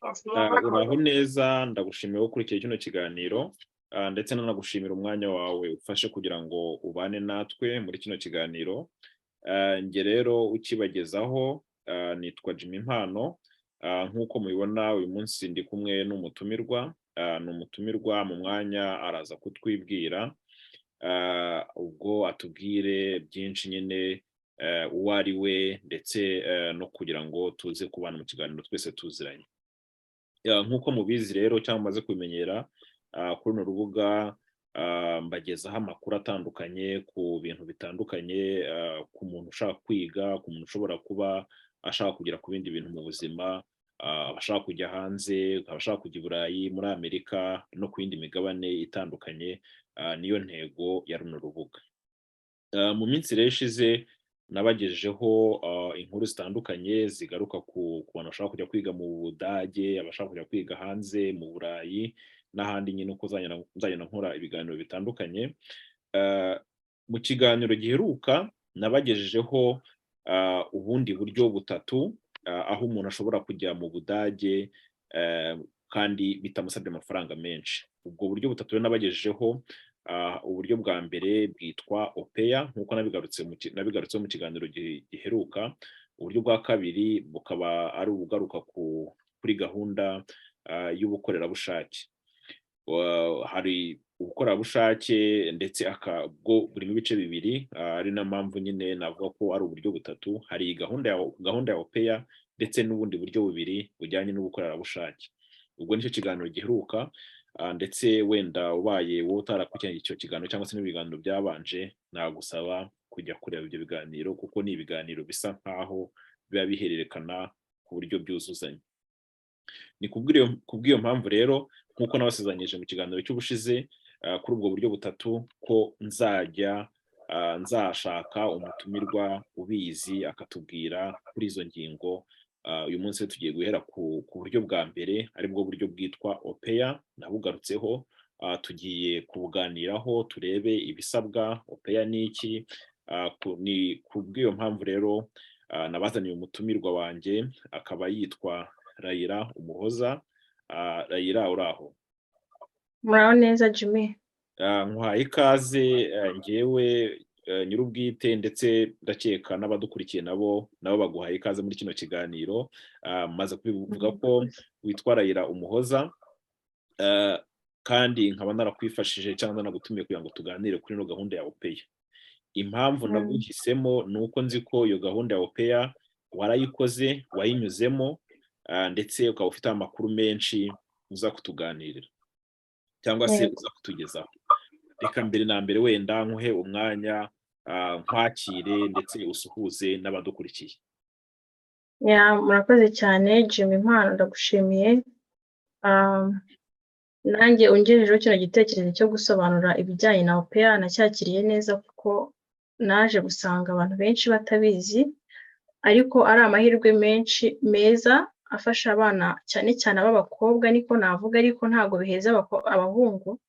Uraho neza, ndagushimiye ukurikiye kino kiganiro, ndetse nanagushimira umwanya wawe ufashe kugira ngo ubane natwe muri kino kiganiro. Njye rero ukibagezaho nitwa Jimmy Impano. Nk'uko mubibona, uyu munsi ndi kumwe n'umutumirwa. Ni umutumirwa, mu mwanya araza kutwibwira, ubwo atubwire byinshi nyine, uwo ari we, ndetse no kugira ngo tuze kubana mu kiganiro twese tuziranye. Nk'uko mubizi rero cyangwa mumaze kubimenyera, kuri runo rubuga mbagezaho amakuru atandukanye ku bintu bitandukanye, ku muntu ushaka kwiga, ku muntu ushobora kuba ashaka kugera ku bindi bintu mu buzima, abashaka kujya hanze, abashaka kujya i Burayi, muri Amerika no ku yindi migabane itandukanye. Niyo ntego ya runo rubuga. Mu minsi rero ishize nabagejejeho inkuru zitandukanye zigaruka ku bantu bashaka kujya kwiga mu Budage, abashaka kujya kwiga hanze mu Burayi n'ahandi nyine, uko nzagenda nkora ibiganiro bitandukanye. Mu kiganiro giheruka nabagejejeho ubundi buryo butatu aho umuntu ashobora kujya mu Budage kandi bitamusabye amafaranga menshi. Ubwo buryo butatu rero nabagejejeho, uburyo bwa mbere bwitwa au pair, nk'uko nabigarutseho mu kiganiro giheruka. Uburyo bwa kabiri bukaba ari ubugaruka kuri gahunda y'ubukorerabushake. Hari ubukorerabushake, ndetse bwo burimo ibice bibiri, ari na mpamvu nyine navuga ko ari uburyo butatu. Hari gahunda ya au pair ndetse n'ubundi buryo bubiri bujyanye n'ubukorerabushake. Ubwo nicyo kiganiro giheruka, ndetse wenda ubaye wowe utarakurikiranye icyo kiganiro cyangwa se n'ibiganiro byabanje, nagusaba kujya kureba ibyo biganiro, kuko ni ibiganiro bisa nkaho biba bihererekana ku buryo byuzuzanya. Ni kubw'iyo mpamvu rero, nk'uko nabasezeranyije mu kiganiro cy'ubushize, kuri ubwo buryo butatu, ko nzajya nzashaka umutumirwa ubizi akatubwira kuri izo ngingo. Uyu munsi tugiye guhera ku buryo bwa mbere, aribwo buryo bwitwa au pair. Nabugarutseho, tugiye kubuganiraho, turebe ibisabwa, au pair ni iki. Ni kubw'iyo mpamvu rero nabazaniye umutumirwa wanjye, akaba yitwa Rayira Umuhoza. Rayira, uraho? Muraho neza, Jimmy. Nkuhaye ikaze ngewe nyir'ubwite, ndetse ndakeka n'abadukurikiye nabo baguhaye ikaze muri kino kiganiro. Maze kubivuga ko witwa Rayira Umuhoza, kandi nkaba narakwifashije cyangwa nanagutumiye kugira ngo tuganire kuri ino gahunda ya au pair. Impamvu naguhisemo ni uko nzi ko iyo gahunda ya au pair warayikoze, wayinyuzemo, ndetse ukaba ufite amakuru menshi uza kutuganirira cyangwa se uza kutugezaho. Reka mbere na mbere wenda nkuhe umwanya, nkwakire, ndetse usuhuze n'abadukurikiye. Ya, murakoze cyane, Jimmy Impano, ndagushimiye. Nanjye ungejejeho kino gitekerezo cyo gusobanura ibijyanye na au pair nacyakiriye neza, kuko naje gusanga abantu benshi batabizi, ariko ari amahirwe menshi meza afasha abana, cyane cyane ab'abakobwa niko navuga, ariko ntabwo biheza abahungu,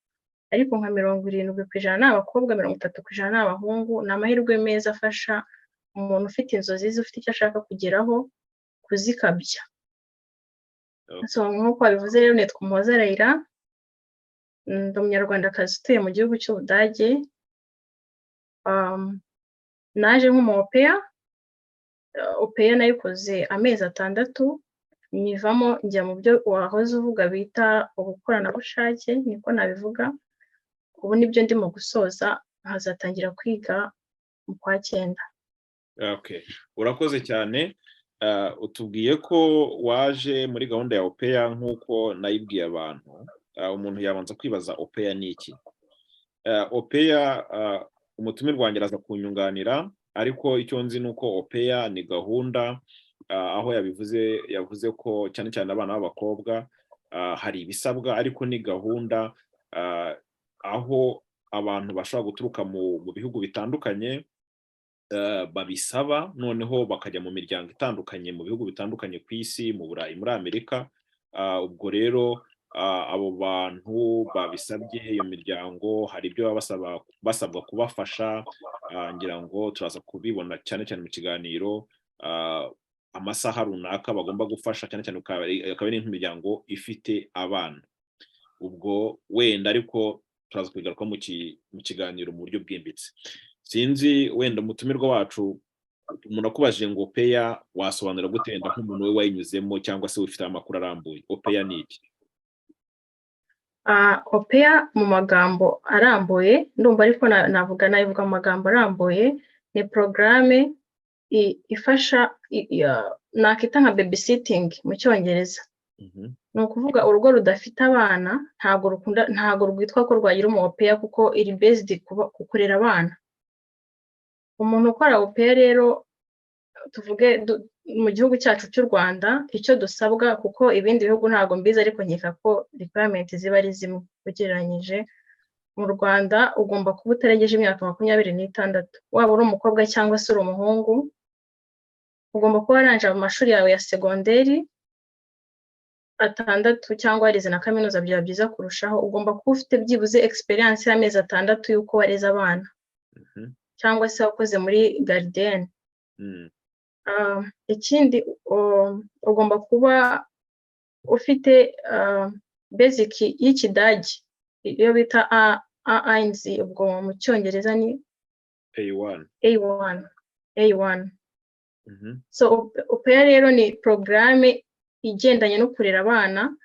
ariko nka 70% ni abakobwa, 30% ni abahungu. Ni amahirwe meza afasha umuntu ufite inzozi ze, ufite icyo ashaka kugeraho, kuzikabya. So nk'uko wabivuze rero, nitwa Umuhoza Raila, ndi Umunyarwandakazi utuye mu gihugu cy'Ubudage. Naje nk'umu au pair. Au pair nayikoze amezi 6, nyivamo njya mu byo wahoze uvuga bita ubukoranabushake, niko nabivuga. Ubu nibyo ndimo gusoza, nkazatangira kwiga mu kwa cyenda. Okay. Urakoze cyane. Utubwiye ko waje muri gahunda ya au pair. Nk'uko nayibwiye abantu, umuntu yabanza kwibaza: au pair ni iki? Au pair, umutumirwa wanjye araza kunyunganira, ariko icyo nzi ni uko au pair ni gahunda, aho yabivuze, yavuze ko cyane cyane abana b'abakobwa, hari ibisabwa, ariko ni gahunda aho abantu bashobora guturuka mu bihugu bitandukanye babisaba, noneho bakajya mu miryango itandukanye mu bihugu bitandukanye ku isi, mu Burayi, muri Amerika. Ubwo rero abo bantu babisabye, iyo miryango, hari ibyo baba basabwa kubafasha. Ngira ngo turaza kubibona cyane cyane mu kiganiro. Amasaha runaka bagomba gufasha, cyane cyane akaba ari nk'imiryango ifite abana. Ubwo wenda ariko turaza kubigarukaho mu kiganiro mu buryo bwimbitse. Sinzi wenda umutumirwa wacu, umuntu akubajije ngo au pair, wasobanura gute, wenda nk'umuntu we wayinyuzemo cyangwa se ufite amakuru arambuye? Au pair ni iki? Au pair mu magambo arambuye, ndumva ariko navuga, nabivuga mu magambo arambuye, ni porogaramu ifasha, nakita nka babysitting mu Cyongereza. Ni ukuvuga urugo rudafite abana ntabwo rukunda, ntabwo rwitwa ko rwagira umu au pair, kuko iri based ku kurera abana. Umuntu ukora au pair rero, tuvuge mu gihugu cyacu cy'u Rwanda, icyo dusabwa, kuko ibindi bihugu ntabwo mbizi, ariko nkeka ko requirement ziba ari zimwe ugereranyije, mu Rwanda ugomba kuba utarengeje imyaka 26, waba uri umukobwa cyangwa se uri umuhungu. Ugomba kuba warangije mu mashuri yawe ya segonderi atandatu cyangwa warize na kaminuza, byaba byiza kurushaho. Ugomba kuba ufite byibuze experience y'amezi 6 y'uko wareze abana cyangwa se wakoze muri gardienne. Ikindi, ugomba kuba ufite basic y'Ikidage, iyo bita A1, ubwo mu Cyongereza ni A1. A1, A1. So au pair rero ni porogaramu igendanye no kurera abana.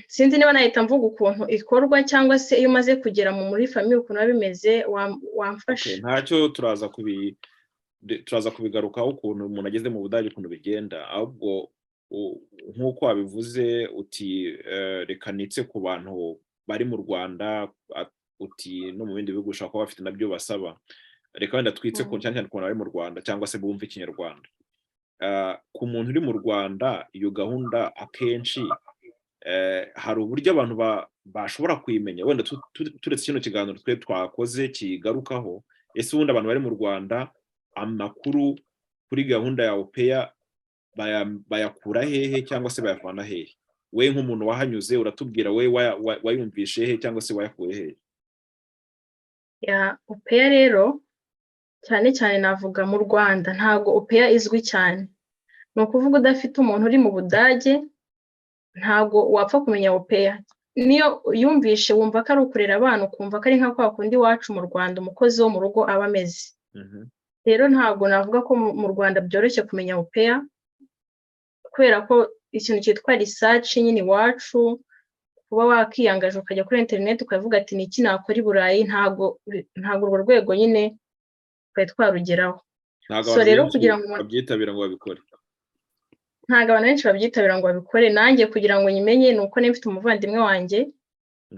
Sinzi niba nahita mvuga ukuntu ikorwa cyangwa se iyo umaze kugera muri famille ukuntu biba bimeze, wamfasha. Ntacyo, turaza kubigarukaho, ukuntu umuntu ageze mu Budage ukuntu bigenda. Ahubwo nk'uko wabivuze uti reka nitse ku bantu bari mu Rwanda, uti no mu bindi bihugu ushobora kuba bafite nabyo basaba. Reka wenda twitse ku cyane cyane ku bantu bari mu Rwanda cyangwa se bumva Ikinyarwanda. Ku muntu uri mu Rwanda, iyo gahunda akenshi hari uburyo abantu bashobora kuyimenya, wenda turetse kino kiganiro twe twakoze kigarukaho? Ese ubundi abantu bari mu Rwanda amakuru kuri gahunda ya au pair bayakura hehe cyangwa se bayavana hehe? We nk'umuntu wahanyuze, uratubwira we wayumvishe he cyangwa se wayakuye hehe? Ya au pair rero, cyane cyane navuga mu Rwanda ntabwo au pair izwi cyane. Ni ukuvuga udafite umuntu uri mu Budage ntabwo wapfa kumenya au pair. Niyo yumvishe, wumva ko ari ukurera abana, ukumva ko ari nka kwa kundi iwacu mu Rwanda umukozi wo mu rugo aba ameze. Rero ntabwo navuga ko mu Rwanda byoroshye kumenya au pair, kubera ko ikintu cyitwa research nyine iwacu, kuba wakiyangaje ukajya kuri interineti ukavuga ati ni iki nakora i Burayi, ntabwo urwo rwego nyine twari twarugeraho. Ntabwo So abantu rero benshi kugira ngo umuntu babyitabira ngo babikore. Ntabwo abantu benshi babyitabira ngo babikore. Nanjye kugira ngo nyimenye ni uko niba mfite umuvandimwe wanjye,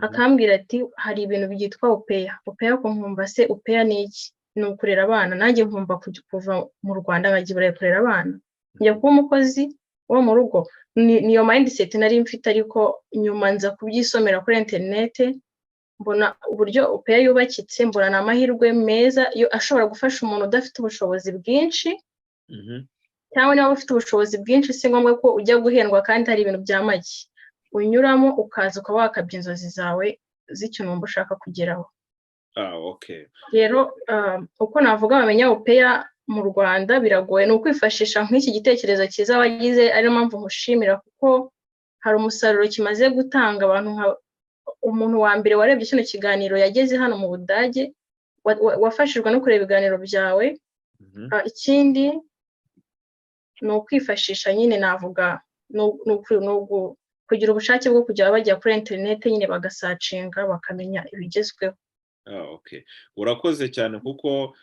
akambwira ati hari ibintu byitwa au pair. Au pair, ko nkumva se au pair ni iki? Ni ukurera abana. Nanjye nkumva kuva mu Rwanda nkajya i Burayi kurera abana, njya kuba umukozi wo mu rugo, niyo mindset nari mfite. Ariko nyuma nza kubyisomera kuri interinete, mbona uburyo au pair yubakitse, mbona ni amahirwe meza yo ashobora gufasha umuntu udafite ubushobozi bwinshi, cyangwa niba ufite ubushobozi bwinshi si ngombwa ko ujya guhendwa kandi hari ibintu bya make unyuramo, ukaza ukaba wakabya inzozi zawe z'ikintu wumva ushaka kugeraho. Rero uko navuga bamenya au pair mu Rwanda biragoye, ni ukwifashisha nk'iki gitekerezo cyiza wagize, ariyo mpamvu nkushimira, kuko hari umusaruro kimaze gutanga. Abantu nka umuntu wa mbere warebye kino kiganiro yageze hano mu Budage, wafashijwe no kureba ibiganiro byawe. Ikindi ni ukwifashisha nyine, navuga ni kugira ubushake bwo kujya bajya kuri interineti nyine, bagasearchinga, bakamenya ibigezweho. Okay. Urakoze cyane, kuko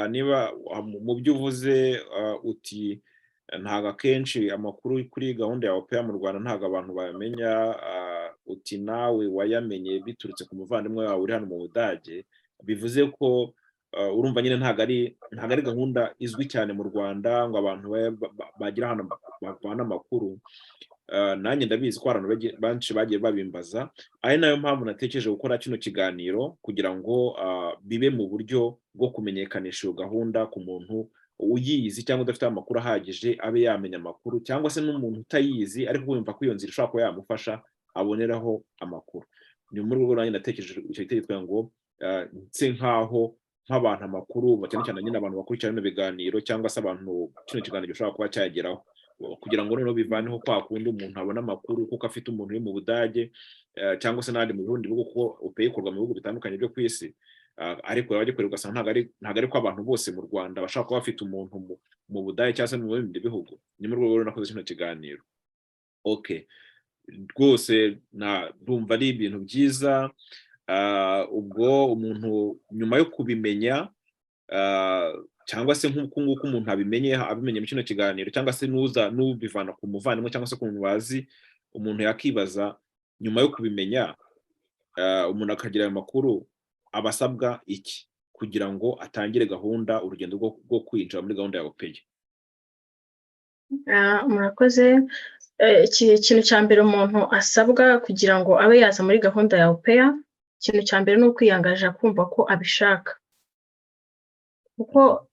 niba mu byo uvuze uti ntabwo akenshi amakuru kuri gahunda ya au pair mu Rwanda ntabwo abantu bayamenya, uti nawe wayamenye biturutse ku muvandimwe wawe uri hano mu Budage, bivuze ko urumva nyine ntabwo ari gahunda izwi cyane mu Rwanda ngo abantu bagira ahantu bavana amakuru. Nanjye ndabizi ko hari abantu benshi bagiye babimbaza, ari nayo mpamvu natekereje gukora kino kiganiro kugira ngo bibe mu buryo bwo kumenyekanisha iyo gahunda ku muntu uyizi cyangwa udafite amakuru ahagije abe yamenya amakuru, cyangwa se n'umuntu utayizi ariko wumva ko iyo nzira ishobora kuba yamufasha aboneraho amakuru. Ni muri urwo rwego nanjye natekereje icyo gitekerezo kugira ngo nse nkaho nk'abantu amakuru, cyane cyane nyine abantu bakurikirana bino biganiro, cyangwa se abantu kino kiganiro gishobora kuba cyageraho, kugira ngo noneho bivaneho kwa kundi umuntu abona amakuru kuko afite umuntu uri mu Budage cyangwa se n'ahandi mu bindi bihugu, kuko au pair ikorwa mu bihugu bitandukanye byo ku isi. Ariko yaba agikorera, ugasanga ntabwo ari ko abantu bose mu Rwanda bashobora kuba bafite umuntu mu Budage cyangwa se mu bindi bihugu. Ni muri urwo rwego nakoze kino kiganiro. Okay, rwose ndumva ari ibintu byiza. Ubwo umuntu nyuma yo kubimenya, cyangwa se nk'uku nguku umuntu abimenye mu kino kiganiro, cyangwa se n'uza n'ubivana ku muvandimwe cyangwa se ku muntu bazi, umuntu yakibaza, nyuma yo kubimenya, umuntu akagira ayo makuru, aba asabwa iki kugira ngo atangire gahunda, urugendo rwo kwinjira muri gahunda ya au pair? Murakoze. Ikintu cya mbere umuntu asabwa kugira ngo abe yaza muri gahunda ya au pair, ikintu cya mbere ni ukwiyangaja, kumva ko abishaka, kuko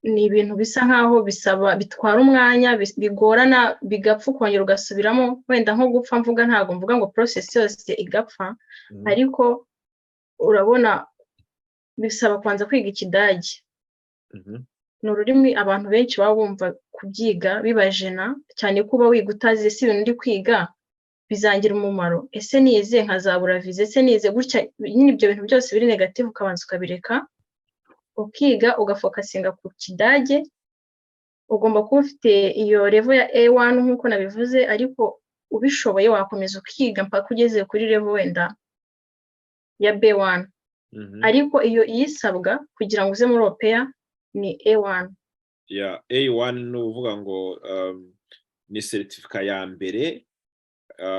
ni ibintu bisa nkaho bisaba, bitwara umwanya, bigorana, bigapfa, ukongera ugasubiramo. Wenda nko gupfa mvuga, ntabwo mvuga ngo process yose igapfa, ariko urabona bisaba kubanza kwiga Ikidage. Ni ururimi abantu benshi baba bumva kubyiga bibajena cyane, ko uba wiga utazi: ese ibintu ndi kwiga bizangira umumaro? Ese nize nkazabura viza? Ese nize gutya? Nyine ibyo bintu byose biri negative ukabanza ukabireka, ukiga, ugafocusinga ku Kidage. Ugomba kuba ufite iyo level ya A1 nk'uko nabivuze, ariko ubishoboye wakomeza ukiga mpaka ugeze kuri level wenda ya B1. Ariko iyo iyisabwa kugira ngo uze muri au pair ni A1. Ya, A1 ni ukuvuga ngo ni certificat ya mbere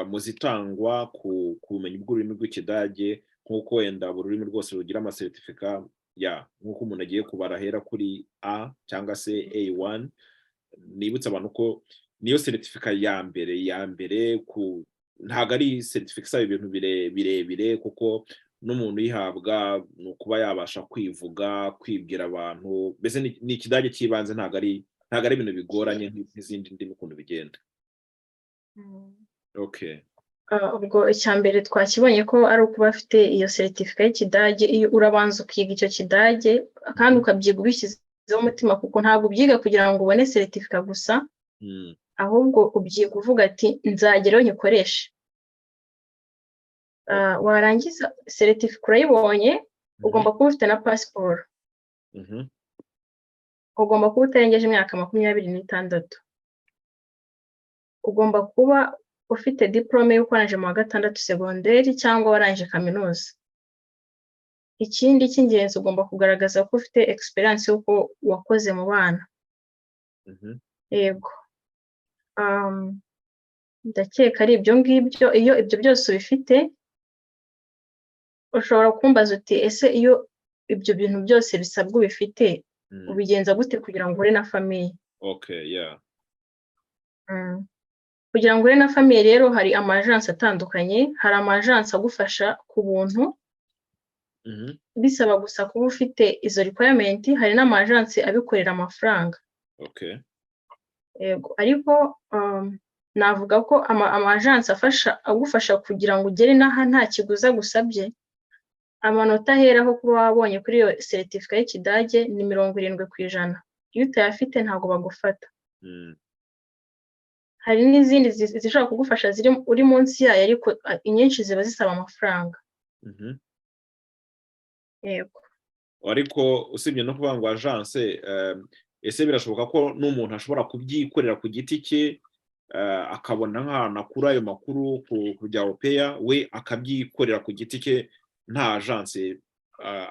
mu zitangwa ku bumenyi bw'ururimi rw'Ikidage, nk'uko wenda buri rurimi rwose rugira amacertificat ya, nk'uko umuntu agiye kubara ahera kuri A cyangwa se A1. Nibutsa abantu ko niyo certificat ya mbere ku, ntabwo ari certificat isaba ibintu birebire, kuko n'umuntu uyihabwa ni ukuba yabasha kwivuga, kwibwira abantu, mbese ni Ikidage cy'ibanze, ntabwo ari ibintu bigoranye nk'izindi ndimi ukuntu bigenda. Okay. Ubwo icya mbere twakibonye ko ari ukuba afite iyo certificat y'Ikidage. Iyo urabanza ukiga icyo Kidage kandi ukabyiga ubishyizeho umutima, kuko ntabwo ubyiga kugira ngo ubone certificat gusa, ahubwo ubyiga uvuga ati: "Nzageraho nyikoreshe." Warangiza, certificat urayibonye, ugomba kuba ufite na pasiporo, ugomba kuba utarengeje imyaka 26, ugomba kuba ufite diporome y'uko warangije mu wa gatandatu segonderi cyangwa warangije kaminuza. Ikindi cy'ingenzi, ugomba kugaragaza ko ufite experience y'uko wakoze mu bana. Yego, ndakeka ari ibyo ngibyo. Iyo ibyo byose ubifite, ushobora kumbaza uti: "Ese iyo ibyo bintu byose bisabwa ubifite, ubigenza gute kugira ngo uhure na famille?" Okay, yeah. Kugira ngo uhure na famille rero, hari ama agence atandukanye. Hari ama agence agufasha ku buntu, bisaba gusa kuba ufite izo requirement. Hari n'ama agence abikorera amafaranga. Yego, ariko navuga ko ama agence afasha, agufasha kugira ngo ugere n'aha nta kiguzi agusabye, amanota aheraho kuba wabonye kuri iyo certificat y'Ikidage ni 70%. Iyo utayafite ntabwo bagufata. Hari n'izindi zishobora kugufasha ziri uri munsi yayo, ariko inyinshi ziba zisaba amafaranga. Yego. Ariko usibye no kuvuga ngo agence, ese birashoboka ko n'umuntu ashobora kubyikorera ku giti cye, akabona nk'ahantu akura ayo makuru ku bya au pair, we akabyikorera ku giti cye, nta agence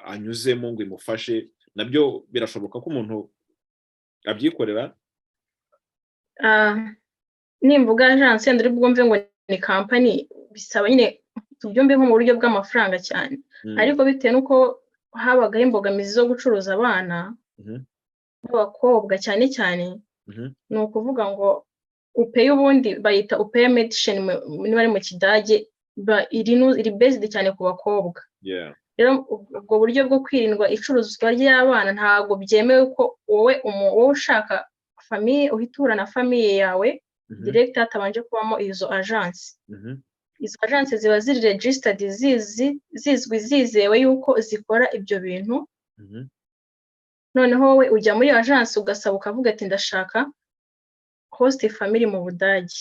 anyuzemo ngo imufashe? Nabyo birashoboka ko umuntu abyikorera? Nimvuga agence, wenda uri bwumve ngo ni company, bisaba nyine tubyumve nko mu buryo bw'amafaranga cyane. Ariko bitewe n'uko habagaho imbogamizi zo gucuruza abana b'abakobwa cyane cyane, ni ukuvuga ngo au pair, ubundi bayita au pair Mädchen niba ari mu Kidage, iri based cyane ku bakobwa. Rero ubwo buryo bwo kwirindwa icuruzwa ry'abana, ntabwo byemewe ko wowe ushaka famille uhita uhura na famille yawe direct hatabanje kubamo izo agence. Izo agence ziba ziri registered, zizi, zizwi, zizewe yuko zikora ibyo bintu. Noneho wowe ujya muri agence ugasaba, ukavuga ati: "Ndashaka host family mu Budage."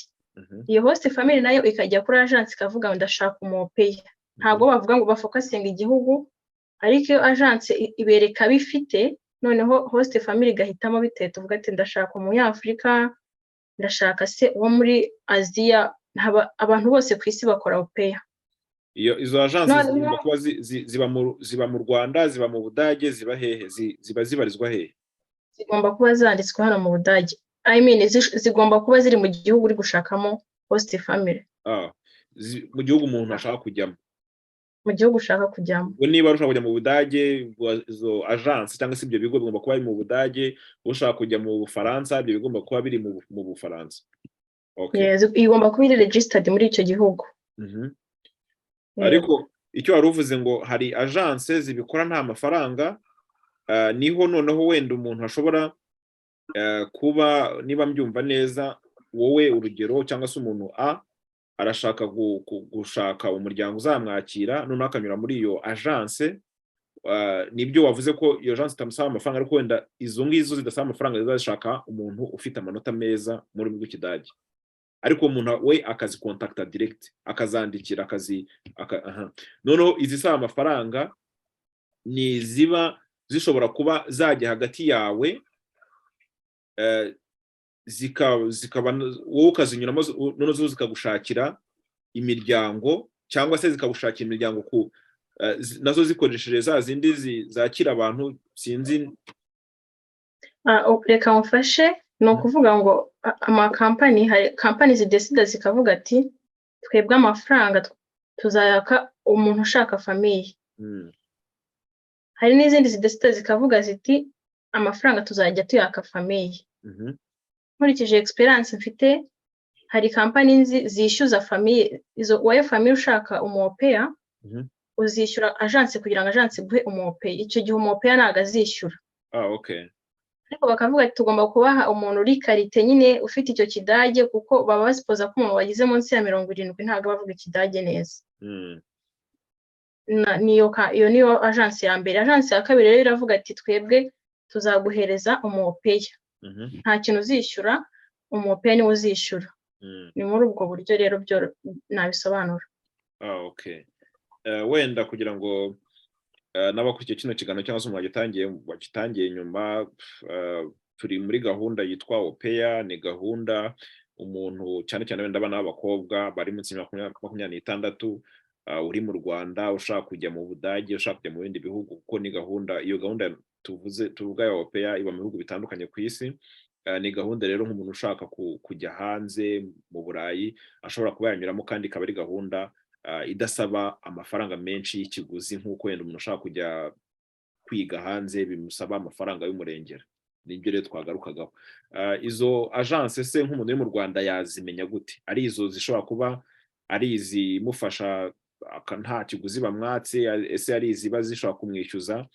Iyo host family nayo ikajya kuri agence ikavuga ngo: "Ndashaka umu au pair." Ntabwo bavuga ngo bafocusinga igihugu, ariko iyo agence ibereka abifite, noneho host family igahitamo bitewe, tuvuga ati: "Ndashaka umunyafurika, ndashaka se uwo muri Aziya." Abantu bose ku isi bakora au pair. Iyo izo agence zigomba kuba ziba mu Rwanda, ziba mu Budage, ziba hehe? Ziba zibarizwa hehe? Zigomba kuba zanditswe hano mu Budage. I mean, zigomba kuba ziri mu gihugu uri gushakamo host family. Mu gihugu umuntu ashaka kujyamo. Mu gihugu ushaka kujyamo. Ubwo niba ushaka kujya mu Budage, izo agence cyangwa se ibyo bigo bigomba kuba biri mu Budage. Ushaka kujya mu Bufaransa, ibyo bigomba kuba biri mu Bufaransa. Igomba kuba iri registered muri icyo gihugu. Ariko icyo wari uvuze ngo hari agence zibikora nta mafaranga, niho noneho wenda umuntu ashobora kuba, niba mbyumva neza, wowe urugero cyangwa se umuntu A arashaka gushaka umuryango uzamwakira, noneho akanyura muri iyo agence. Nibyo wavuze ko iyo agence itamusaba amafaranga, ariko wenda izo ngizo zidasaba amafaranga ziba zishaka umuntu ufite amanota meza mu rurimi rw'Ikidage, ariko uwo muntu we akazicontacta direct, akazandikira, akazi aha. Noneho izisaba amafaranga ni ziba zishobora kuba zajya hagati yawe, zikaba wowe ukazinyuramo, noneho zo zikagushakira imiryango, cyangwa se zikagushakira imiryango ku nazo zikoresheje za zindi zakira abantu, sinzi. Reka mufashe. Ni ukuvuga ngo amakampani, hari kampani zidecida zikavuga ati: "Twebwe amafaranga tuzayaka umuntu ushaka famille." Hari n'izindi zidecida zikavuga ziti: "Amafaranga tuzajya tuyaka famille." Nkurikije experience mfite, hari kampani nzi zishyuza famille. Izo wowe famille ushaka umu au pair, uzishyura agence kugira ngo agence iguhe umu au pair. Icyo gihe umu au pair ntabwo azishyura. Ariko bakavuga ati: "Tugomba kubaha umuntu uri qualité nyine, ufite icyo Kidage," kuko baba basupposa ko umuntu wagize munsi ya 70 ntabwo aba avuga Ikidage neza. Niyo iyo niyo agence ya mbere. Agence ya kabiri rero iravuga ati: "Twebwe tuzaguhereza umu au pair, nta kintu uzishyura, umu au pair niwe uzishyura." Ni muri ubwo buryo rero byo nabisobanura. Ah, okay. Wenda kugira ngo n'abakurikiye kino kiganiro cyangwa se umuntu wagitangiye nyuma, turi muri gahunda yitwa au pair. Ni gahunda umuntu, cyane cyane wenda abana b'abakobwa bari munsi ya 26, uri mu Rwanda ushaka kujya mu Budage, ushaka kujya mu bindi bihugu, kuko ni gahunda, iyo gahunda tuvuze, tuvuga ya au pair, iba mu bihugu bitandukanye ku isi. Ni gahunda rero nk'umuntu ushaka kujya hanze mu Burayi ashobora kuba yanyuramo, kandi ikaba ari gahunda idasaba amafaranga menshi y'ikiguzi nk'uko wenda umuntu ushaka kujya kwiga hanze bimusaba amafaranga y'umurengera. Nibyo rero twagarukagaho. Izo agence se nk'umuntu uri mu Rwanda yazimenya gute? Ari izo zishobora kuba ari izimufasha nta kiguzi bamwatse, ese ari iziba zishobora kumwishyuza?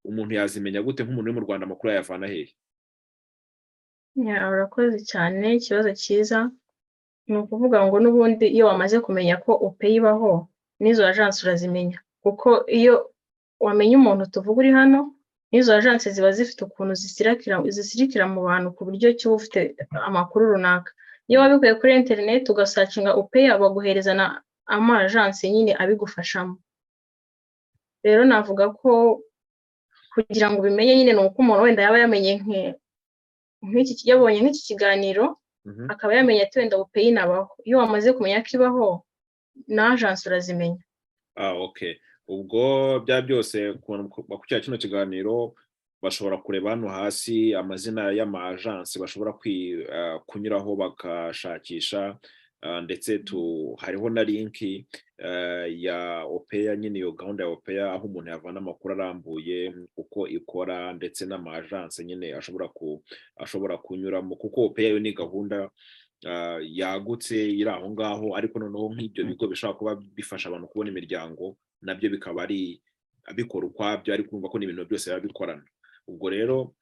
Umuntu yazimenya gute nk'umuntu uri mu Rwanda? Amakuru yayavana hehe? Urakoze cyane, ikibazo cyiza. Ni ukuvuga ngo n'ubundi iyo wamaze kumenya ko au pair ibaho, n'izo agence urazimenya, kuko iyo wamenye umuntu, tuvuga uri hano, n'izo agence ziba zifite ukuntu zisirikira mu bantu ku buryo ki uba ufite amakuru runaka. Iyo wabikuye kuri interineti, ugasearchinga au pair, baguhereza na ama agence nyine abigufashamo. Rero navuga ko kugira ngo ubimenye nyine ni uko umuntu wenda yaba yamenye nk'iki, yabonye nk'iki kiganiro, akaba yamenye ati: "Wenda au pair inabaho." Iyo wamaze kumenya ko ibaho, na agence urazimenya. Ah, okay. Ubwo bya byose, ku bantu bakurikira kino kiganiro bashobora kureba hano hasi amazina y'ama agence bashobora kunyuraho bakashakisha, ndetse hariho na link ya au pair nyine, iyo gahunda ya au pair, aho umuntu yavana amakuru arambuye uko ikora, ndetse n'ama agence nyine ashobora kunyuramo, kuko au pair yo ni gahunda yagutse iri aho ngaho. Ariko noneho nk'ibyo bigo bishobora kuba bifasha abantu kubona imiryango, nabyo bikaba ari bikora ukwabyo, ariko urumva ko ni ibintu byose biba bikorana. Ubwo rero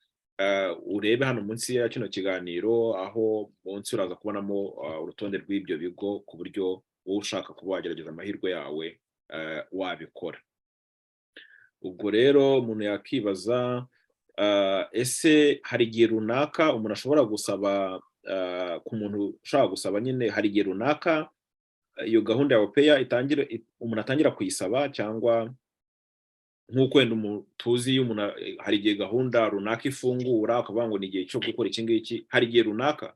urebe hano munsi ya kino kiganiro, aho munsi uraza kubonamo urutonde rw'ibyo bigo, ku buryo wowe ushaka kuba wagerageza amahirwe yawe wabikora. Ubwo rero umuntu yakibaza, ese hari igihe runaka umuntu ashobora gusaba, ku muntu ushaka gusaba nyine, hari igihe runaka iyo gahunda ya au pair itangira, umuntu atangira kuyisaba, cyangwa nk'uko wenda tuzi iyo umuntu hari igihe gahunda runaka ifungura, akavuga ngo ni igihe cyo gukora iki ngiki, hari igihe runaka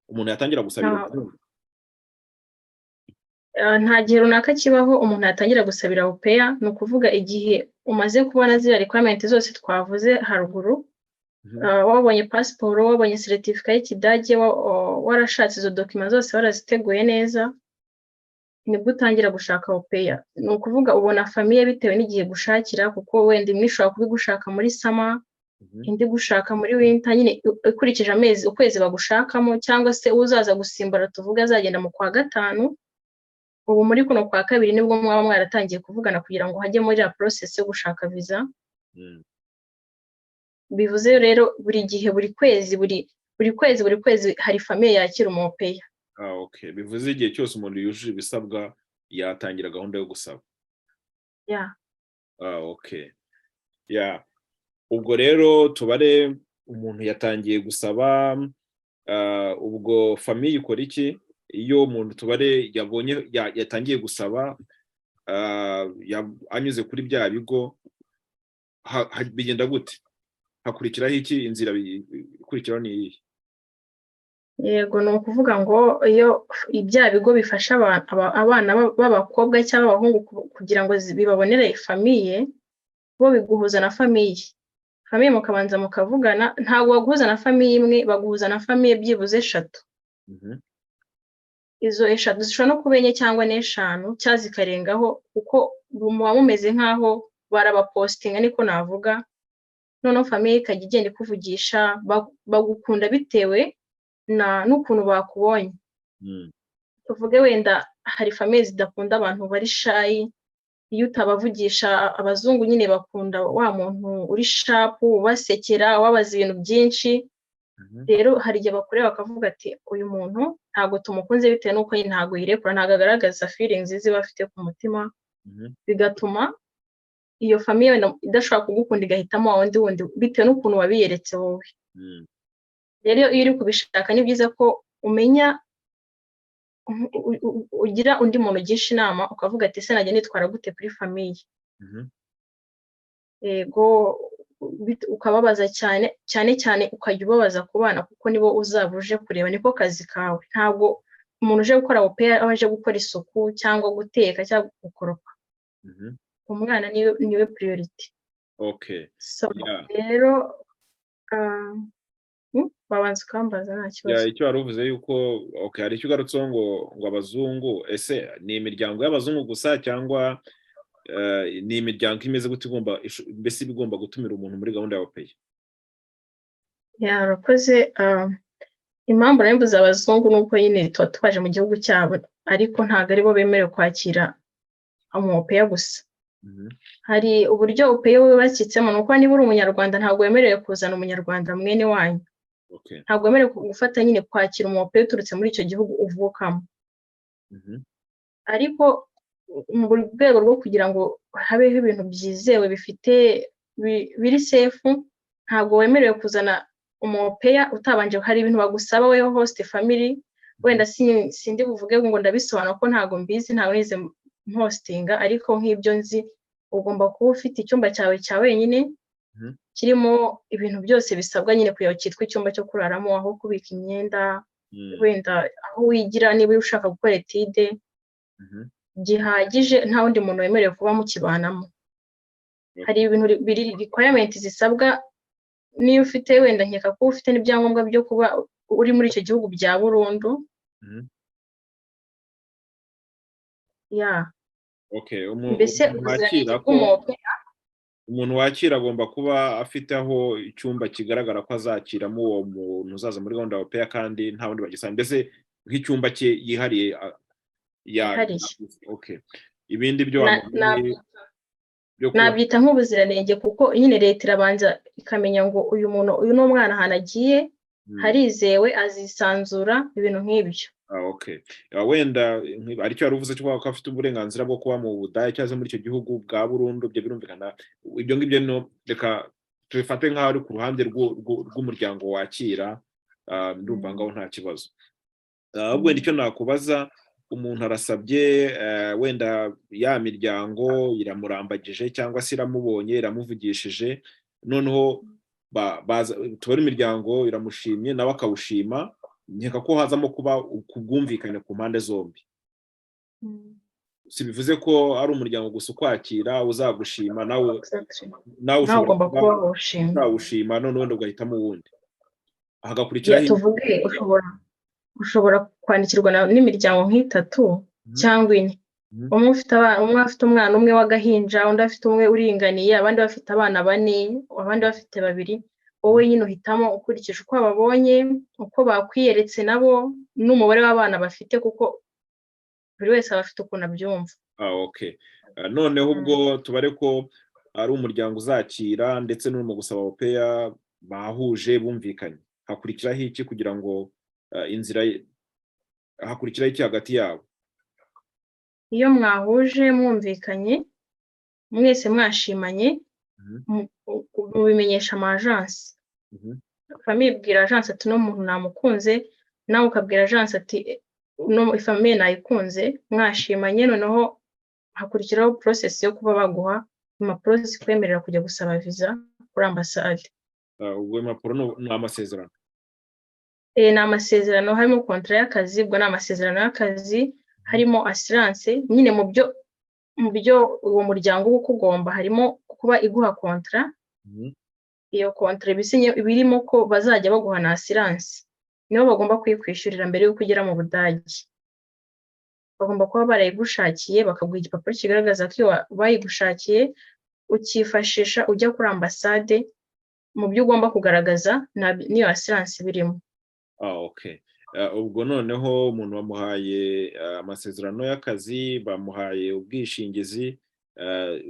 umuntu yatangira gusabira gahunda? Nta gihe runaka kibaho umuntu yatangira gusabira au pair. Ni ukuvuga igihe umaze kubona ziriya requirement zose twavuze haruguru, wabonye pasiporo, wabonye certificat y'Ikidage, warashatse izo document zose, waraziteguye neza, nibwo utangira gushaka au pair. Ni ukuvuga ubona famille bitewe n'igihe gushakira, kuko wenda imwe ishobora kuba igushaka muri summer, indi gushaka muri winter nyine, ikurikije amezi, ukwezi bagushakamo, cyangwa se uzaza gusimbura, tuvuge azagenda mu kwa gatanu, ubu muri kuno kwa kabiri nibwo mwaba mwaratangiye kuvugana kugira ngo hajye muri ya process yo gushaka visa. Bivuze rero buri gihe, buri kwezi, buri kwezi hari famille yakira umu au pair. Ah, okay. Bivuze igihe cyose umuntu yujuje ibisabwa yatangira gahunda yo gusaba. Yeah. Ah, okay. Yeah. Ubwo rero tubare umuntu yatangiye gusaba, ubwo famille ikora iki iyo umuntu, tubare, yabonye yatangiye gusaba, anyuze kuri bya bigo, bigenda gute? Hakurikiraho iki? Inzira ikurikiraho ni iyihe? Yego, ni ukuvuga ngo iyo bya bigo bifasha abana b'abakobwa cyangwa abahungu kugira ngo bibabonere famille, bo biguhuza na famille, famille mukabanza mukavugana. Ntabwo baguhuza na famille imwe, baguhuza na famille byibuze eshatu. Izo eshatu zishobora no kuba enye cyangwa n'eshanu cyangwa zikarengaho, kuko muba mumeze nk'aho barabapositinga, niko navuga. Noneho famille ikajya igenda ikuvugisha, bagukunda bitewe n'ukuntu bakubonye. Tuvuge wenda hari famille zidakunda abantu bari shy, iyo utabavugisha. Abazungu nyine bakunda wa muntu uri sharp, ubasekera, ubabaza ibintu byinshi. Rero hari igihe bakureba bakavuga ati: "Uyu muntu ntabwo tumukunze," bitewe n'uko nyine ntabwo yirekura, ntabwo agaragaza feelings ziba afite ku mutima. Bigatuma iyo famille wenda idashobora kugukunda, igahitamo wa wundi wundi bitewe n'ukuntu wabiyeretse wowe. Rero iyo uri kubishaka, ni byiza ko umenya ugira undi muntu ugisha inama, ukavuga ati: "Ese najya nitwara gute kuri famille?" Yego, ukababaza cyane cyane cyane, ukajya ubabaza ku bana, kuko nibo uzaba uje kureba, niko kazi kawe. Ntabwo umuntu uje gukora au pair aba aje gukora isuku cyangwa guteka cyangwa gukoropa. Umwana niwe priority. So rero wabanza ukambaza, nta kibazo. Icyo wari uvuze yuko, okay, hari icyo ugarutseho ngo abazungu, ese ni imiryango y'abazungu gusa cyangwa ni imiryango imeze gute igomba, mbese iba igomba gutumira umuntu muri gahunda ya au pair? Yeah, urakoze. Impamvu nari mvuze abazungu ni uko nyine tuba twaje mu gihugu cyabo, ariko ntabwo aribo bemerewe kwakira umu au pair gusa. Hari uburyo au pair wubakitsemo, ni uko niba uri umunyarwanda ntabwo wemerewe kuzana umunyarwanda mwene wanyu. Ntabwo wemerewe gufata nyine kwakira umu au pair uturutse muri icyo gihugu uvukamo. Ariko mu rwego rwo kugira ngo habeho ibintu byizewe, bifite biri safe, ntabwo wemerewe kuzana umu au pair utabanje, hari ibintu bagusaba weho host family. Wenda sindi buvuge ngo ndabisobanura ko ntabwo mbizi, ntabwo nize hostinga, ariko nk'ibyo nzi, ugomba kuba ufite icyumba cyawe cya wenyine kirimo ibintu byose bisabwa nyine kugira ngo cyitwe icyumba cyo kuraramo, aho kubika imyenda, wenda aho wigira niba ushaka gukora étude, gihagije, nta wundi muntu wemerewe kuba mukibanamo. Hari ibintu biri requirement zisabwa. Niyo ufite, wenda nkeka ko ufite n'ibyangombwa byo kuba uri muri icyo gihugu bya burundu. Yeah. Okay, Mbese umuntu ubuziranenge wakira ko bw'umu au pair. Umuntu wakira agomba kuba afite aho icyumba kigaragara ko azakiramo uwo muntu uzaza muri gahunda ya au pair, kandi nta wundi bagisanga, mbese nk'icyumba cye yihariye ya Yihariye. Okay, ibindi byo byo kuba Nabyita nk'ubuziranenge, kuko nyine leta irabanza ikamenya ngo uyu muntu, uyu ni umwana, ahantu agiye. Harizewe, azisanzura, ibintu nk'ibyo. Ah, okay. Wenda aricyo wari uvuze cyo kuvuga ko afite uburenganzira bwo kuba mu Budage cyangwa se muri icyo gihugu bwa burundu, ibyo birumvikana. Ibyo ngibyo no reka tubifate nk'aho ari ku ruhande rw'umuryango wakira, ndumva ngaho nta kibazo. Ahubwo wenda icyo nakubaza, umuntu arasabye, wenda ya miryango iramurambagije cyangwa se iramubonye, iramuvugishije, noneho tubona imiryango iramushimye, nawe akawushima, nkeka ko hazamo kuba ku bwumvikane ku mpande zombi. Si bivuze ko ari umuryango gusa ukwakira uzagushima, nawe nawe Nawe ushobora ugomba kuba kuba wawushima. Utawushima, none wenda ugahitamo uwundi, hagakurikiraho Tuvuge ushobora kwandikirwa n'imiryango nk'itatu cyangwa ine. Umwe afite umwana umwe w'agahinja, undi afite umwe uringaniye, abandi bafite abana bane, abandi bafite babiri. Wowe nyine uhitamo ukurikije uko babonye, uko bakwiyeretse nabo, n'umubare w'abana bafite, kuko buri wese aba afite ukuntu abyumva. Ah, okay. Noneho ubwo tubare ko ari umuryango uzakira ndetse n'urimo gusaba au pair bahuje, bumvikanye, hakurikiraho iki kugira ngo inzira hakurikiraho iki hagati yabo? Iyo mwahuje, mwumvikanye, mwese mwashimanye, mubimenyesha ama agence. Famille ibwira agence ati: "Uno muntu namukunze." Nawe ukabwira agence ati: "Uno famille nayikunze." Mwashimanye, noneho hakurikiraho process yo kuba baguha impapuro zikwemerera kujya gusaba viza kuri ambasade. Ubwo impapuro ni amasezerano? Ni amasezerano, harimo contrat y'akazi, ubwo ni amasezerano y'akazi, harimo assurance nyine mu byo uwo muryango uba ukugomba, harimo kuba iguha contrat. Iyo contrat iba isinye, iba irimo ko bazajya baguha na assurance, nibo bagomba kuyikwishyurira mbere y'uko ugera mu Budage. Bagomba kuba barayigushakiye, bakaguha igipapuro kigaragaza ko iyo bayigushakiye, ukifashisha ujya kuri ambasade. Mu byo ugomba kugaragaza n'iyo assurance birimo. Ah, okay. Ubwo noneho umuntu bamuhaye amasezerano y'akazi, bamuhaye ubwishingizi,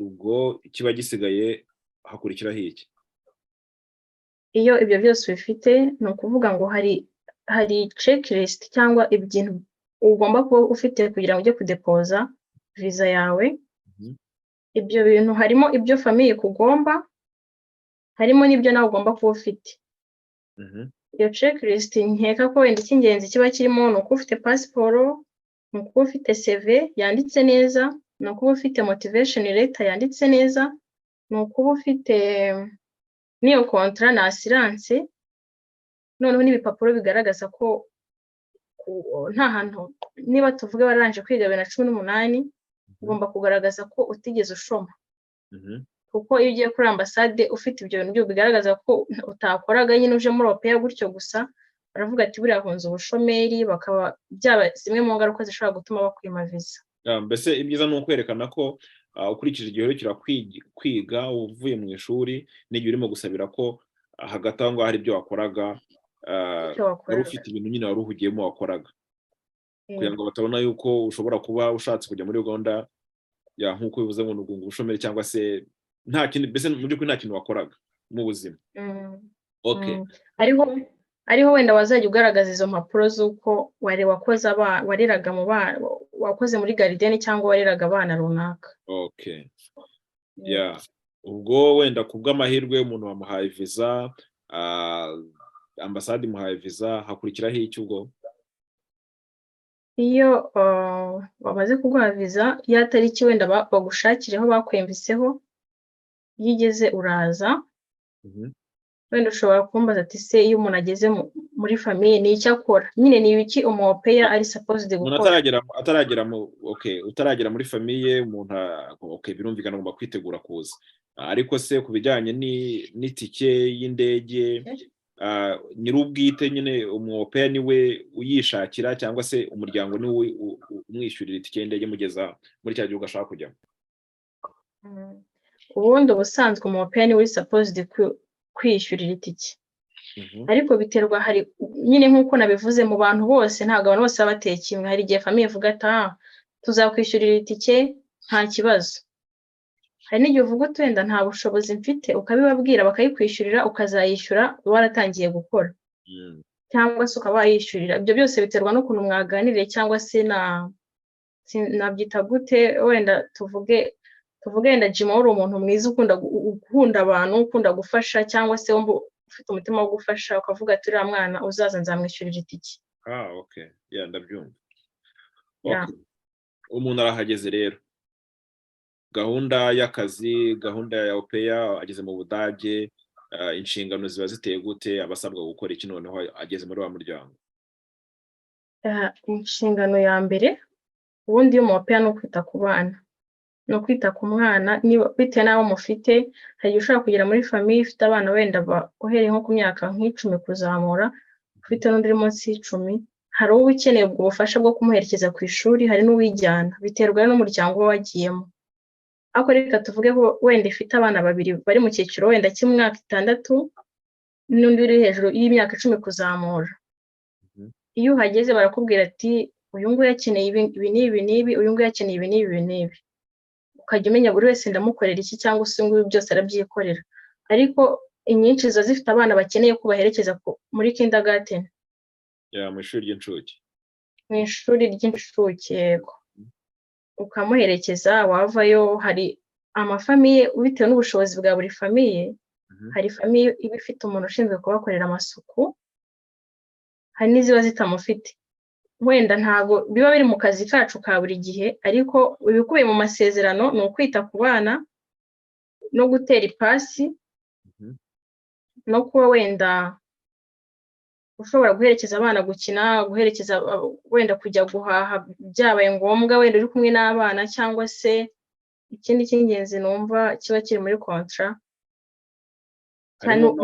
ubwo kiba gisigaye hakurikiraho iki? Iyo ibyo byose ubifite, ni ukuvuga ngo hari checklist cyangwa ibintu ugomba kuba ufite kugira ngo ujye kudepoza viza yawe. Ibyo bintu harimo ibyo famille ikugomba, harimo n'ibyo nawe ugomba kuba ufite. Iyo checklist, nkeka ko wenda icy'ingenzi kiba kirimo ni ukuba ufite pasiporo, ni ukuba ufite CV yanditse neza, ni ukuba ufite motivation letter yanditse neza, ni ukuba ufite n'iyo contrat na assurance, noneho n'ibipapuro bigaragaza ko nta hantu, niba tuvuge wararangije kwiga 2018, ugomba kugaragaza ko utigeze ushoma. Kuko iyo ugiye kuri ambasade ufite ibyo bintu byose bigaragaza ko utakoraga nyine, uje muri au pair gutyo gusa, baravuga ati: "Buriya ahunze ubushomeri," bakaba byaba zimwe mu ngaruka zishobora gutuma bakwima viza. Mbese ibyiza ni ukwerekana ko ukurikije igihe uherukira kwiga, uvuye mu ishuri, n'igihe urimo gusabira, ko hagati aho ngaho hari ibyo wakoraga, Icyo wari wakoraga. ufite ibintu nyine wari uhugiyemo wakoraga, kugira ngo batabona yuko ushobora kuba ushatse kujya muri gahunda ya, nk'uko bivuze ngo ni uguhunga ubushomeri, cyangwa se nta kindi, mbese mu by'ukuri nta kintu wakoraga mu buzima. Okay. Ariho wenda wazajya ugaragaza izo mpapuro z'uko wari wakoze wareraga mu bana, wakoze muri gardienne cyangwa wareraga abana runaka. Okay. Yeah, ubwo wenda ku bw'amahirwe umuntu bamuhaye viza, ambasade imuhaye viza, hakurikiraho iki ubwo? Iyo bamaze kuguha viza, ya tariki wenda bagushakireho, bakwemviseho, iyo igeze uraza. Wenda ushobora kumbaza ati: "Se iyo umuntu ageze muri famille ni icyo akora nyine, ni ibiki umu au pair ari supposed Umuntu gukora?" ataragera mu, okay, utaragera muri famille, umuntu okay, birumvikana agomba kwitegura kuza, ariko se ku bijyanye n'itike y'indege, nyir'ubwite nyine umu au pair niwe uyishakira, cyangwa se umuryango niwe umwishyurira itike y'indege imugeza muri cya gihugu ashaka kujyamo? Ubundi ubusanzwe umu au pair niwe uri supposed kwiyishyurira itike. Ariko biterwa, hari nyine nk'uko nabivuze, mu bantu bose ntabwo abantu bose baba bateye kimwe. Hari igihe famille ivuga ati: "Ah, tuzakwishyurira itike, nta kibazo." Hari n'igihe uvuga uti: "Wenda nta bushobozi mfite," ukabibabwira bakayikwishyurira, ukazayishyura waratangiye gukora. Cyangwa se ukaba wayishyurira. Ibyo byose biterwa n'ukuntu mwaganiriye, cyangwa se na nabyita gute, wenda tuvuge wenda Jima, uri umuntu mwiza, ukunda abantu, ukunda gufasha, cyangwa se wumva ufite umutima wo gufasha, ukavuga ati: "Uriya mwana uzaza nzamwishyurira itike." Ah, okay, yeah, ndabyumva. Yeah. Okay. Umuntu arahageze rero, gahunda y'akazi, gahunda ya au pair, ageze mu Budage, inshingano ziba ziteye gute? Abasabwa gukora iki noneho ageze muri wa muryango? Inshingano ya mbere ubundi y'umu au pair ni ukwita ku bana, ni ukwita ku mwana niba bitewe n'abo mufite. Hari igihe ushobora kugera muri famille ifite abana wenda uhereye nko ku myaka nk'10 kuzamura, ufite n'undi uri munsi y'10. Hari uba ukeneye ubwo bufasha bwo kumuherekeza ku ishuri, hari n'uwijyana, biterwa n'umuryango uba wagiyemo. Ariko reka tuvuge ko wenda ifite abana babiri bari mu cyiciro wenda cy'imyaka 6 n'undi uri hejuru y'imyaka 10 kuzamura. Iyo uhageze barakubwira ati: "Uyu nguyu akeneye ibi, ibi n'ibi n'ibi, uyu nguyu akeneye ibi n'ibi, ibi n'ibi." Ukajya umenya buri wese ndamukorera iki, cyangwa se uyu nguyu byose arabyikorera. Ariko inyinshi ziba zifite abana bakeneye ko baherekeza muri kindergarten. Yeah, mu ishuri ry'incuke. Mu ishuri ry'incuke, yego. Ukamuherekeza, wavayo hari amafamille, bitewe n'ubushobozi bwa buri famille. Hari famille iba ifite umuntu ushinzwe kubakorera amasuku, hari n'iziba zitamufite. Wenda ntabwo biba biri mu kazi kacu ka buri gihe, ariko ibikubiye mu masezerano ni ukwita ku bana no gutera ipasi, no kuba wenda ushobora guherekeza abana gukina, guherekeza wenda kujya guhaha byabaye ngombwa, wenda uri kumwe n'abana. Cyangwa se ikindi cy'ingenzi numva kiba kiri muri contrat Harimo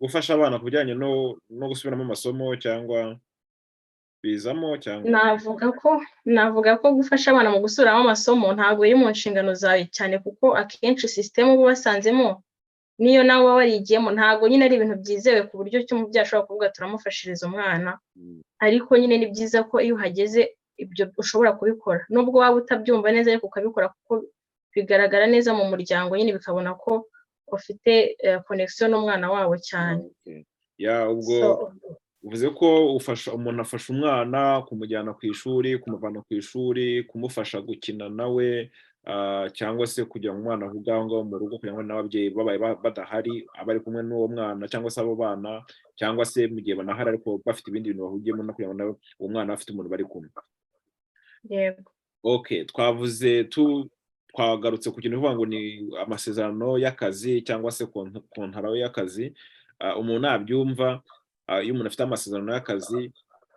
gufasha abana ku bijyanye no gusubiramo amasomo, cyangwa bizamo, cyangwa? Navuga ko gufasha abana mu gusubiramo amasomo ntabwo biri mu nshingano zawe cyane, kuko akenshi sisitemu uba ubasanzemo niyo nawe uba warigiyemo, ntabwo nyine ari ibintu byizewe ku buryo ki umubyeyi ashobora kuvuga turamufashiriza umwana. Ariko nyine ni byiza ko iyo uhageze ibyo ushobora kubikora, nubwo waba utabyumva neza, ariko ukabikora kuko bigaragara neza mu muryango nyine, bikabona ko ufite connection n'umwana wabo cyane. Yeah, ubwo uvuze ko ufasha umuntu, afasha umwana kumujyana ku ishuri, kumuvana ku ishuri, kumufasha gukina nawe, cyangwa se kugira ngo umwana ahuge aho ngaho mu rugo, kugira ngo n'ababyeyi babaye badahari abe ari kumwe n'uwo mwana cyangwa se abo bana, cyangwa se mu gihe banahari ariko bafite ibindi bintu bahugiyemo, no kugira ngo nawe uwo mwana afite umuntu bari kumwe. Yego. Okay, twavuze twagarutse ku kintu uvuga ngo ni amasezerano y'akazi cyangwa se kontaro y'akazi. Umuntu nabyumva, iyo umuntu afite amasezerano y'akazi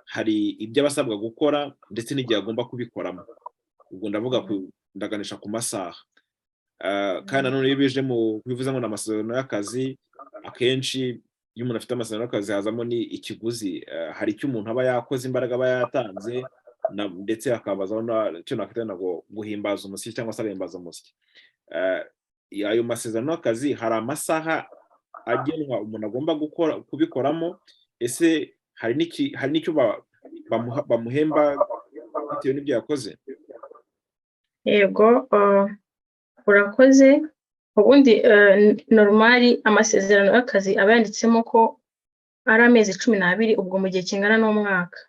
hari ibyo aba asabwa gukora ndetse n'igihe agomba kubikoramo. Ubwo ndavuga ndaganisha ku masaha. Kandi nanone iyo bije mu bivuze ngo ni amasezerano y'akazi, akenshi iyo umuntu afite amasezerano y'akazi hazamo ni ikiguzi. Hari icyo umuntu aba yakoze, imbaraga aba yatanze, ndetse hakabazaho icyo nakwita ngo guhimbaza umusyi cyangwa se agahimbaza umusyi. Ayo masezerano y'akazi hari amasaha agenwa umuntu agomba gukora kubikoramo. Ese hari n'icyo bamuhemba bitewe n'ibyo yakoze? Yego, urakoze. Ubundi normal amasezerano y'akazi aba yanditsemo ko ari amezi 12, ubwo mu gihe kingana n'umwaka.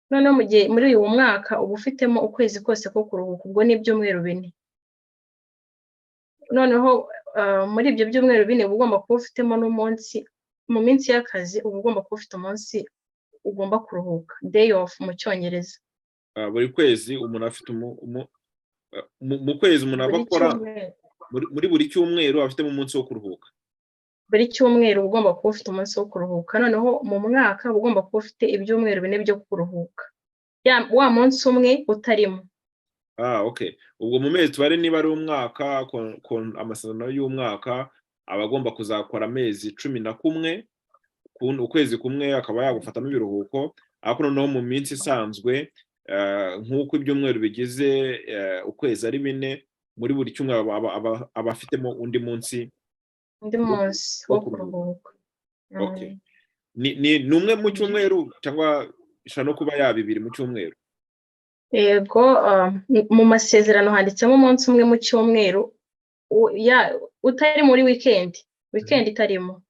Noneho mu gihe muri uwo mwaka uba ufitemo ukwezi kose ko kuruhuka, ubwo ni ibyumweru 4. Noneho muri ibyo byumweru 4 uba ugomba kuba ufitemo n'umunsi mu minsi y'akazi, uba ugomba kuba ufite umunsi ugomba kuruhuka, day off mu Cyongereza. Buri kwezi umuntu afite mu kwezi umuntu aba Buri akora cyumweru. Muri buri cyumweru aba afitemo umunsi wo kuruhuka. Buri cyumweru uba ugomba kuba ufite umunsi wo kuruhuka. Noneho mu mwaka uba ugomba kuba ufite ibyumweru 4 byo kuruhuka, wa munsi umwe utarimo. Ah, okay. Ubwo mu mezi tubare, niba ari umwaka, amasezerano y'umwaka aba agomba kuzakora amezi 11, ukwezi kumwe akaba yagufatamo ibiruhuko. Ariko noneho mu minsi isanzwe, nk'uko ibyumweru bigize ukwezi ari 4, muri buri cyumweru aba afitemo undi munsi. Undi munsi wo wo kuruhuka. kuruhuka. Okay. Ni umwe mu cyumweru, cyangwa ishobora no kuba yaba ibiri mu cyumweru? Yego, mu masezerano handitsemo umunsi umwe mu cyumweru, utari muri weekend, weekend itarimo,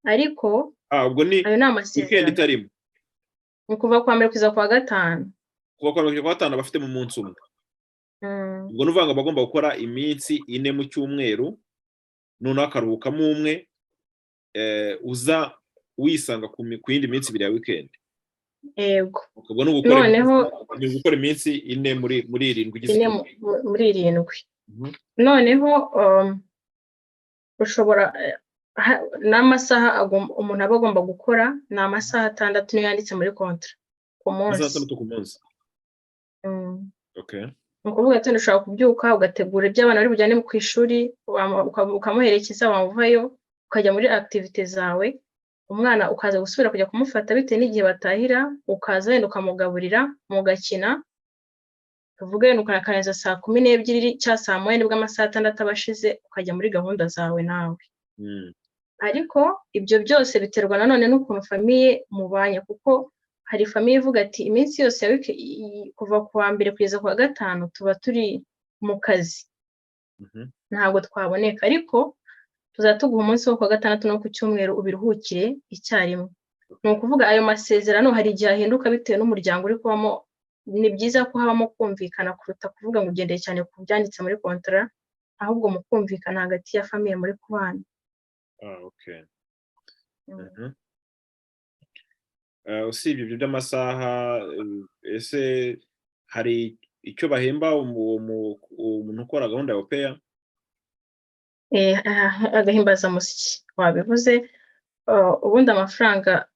ariko Ubwo ni Ayo ni weekend amasezerano. itarimo. Ni ukuva kuwa mbere kugeza kuwa gatanu. Kuva kuwa mbere kugeza kuwa gatanu bafitemo umunsi umwe. Ubwo ni ukuvuga ngo bagomba gukora iminsi 4 mu cyumweru, noneho akaruhukamo umwe, uza wisanga ku yindi minsi 2 ya weekend. Yego. Ubwo ni ugukora Noneho ni ugukora iminsi 4 muri 7 igize 4 icyumweru. Muri 7. Noneho ushobora n'amasaha umuntu aba agomba gukora ni amasaha 6, niyo yanditse muri contrat, ku Amasaha munsi. 6 ku munsi. Okay. Ni ukuvuga ati ushobora kubyuka ugategura ibyo abana bari bujyane ku ishuri, ukamuherekeza, wamuvayo ukajya muri activités zawe, umwana ukaza gusubira kujya kumufata bitewe n'igihe batahira, ukaza wenda ukamugaburira, mugakina, tuvuge wenda ukanakaneza saa 12 cyangwa saa 1, nibwo amasaha 6 aba ashize, ukajya muri gahunda zawe nawe. Ariko ibyo byose biterwa nanone n'ukuntu famille mubanye, kuko hari famille ivuga ati iminsi yose ya wiki kuva ku wa mbere kugeza ku wa gatanu tuba turi mu kazi, ntabwo twaboneka, ariko tuzajya tuguha umunsi wo ku wa gatandatu no ku cyumweru ubiruhukire icyarimwe. Ni ukuvuga ayo masezerano hari igihe ahinduka bitewe n'umuryango uri kubamo. Ni byiza ko habamo kumvikana kuruta kuvuga ngo ugendeye cyane ku byanditse muri contrat, ahubwo mu kumvikana hagati ya famille muri kubana. Ah, okay. Usibye ibyo by'amasaha, ese hari icyo bahemba umuntu ukora gahunda ya au pair? Agahimbazamusyi wabivuze. Ubundi amafaranga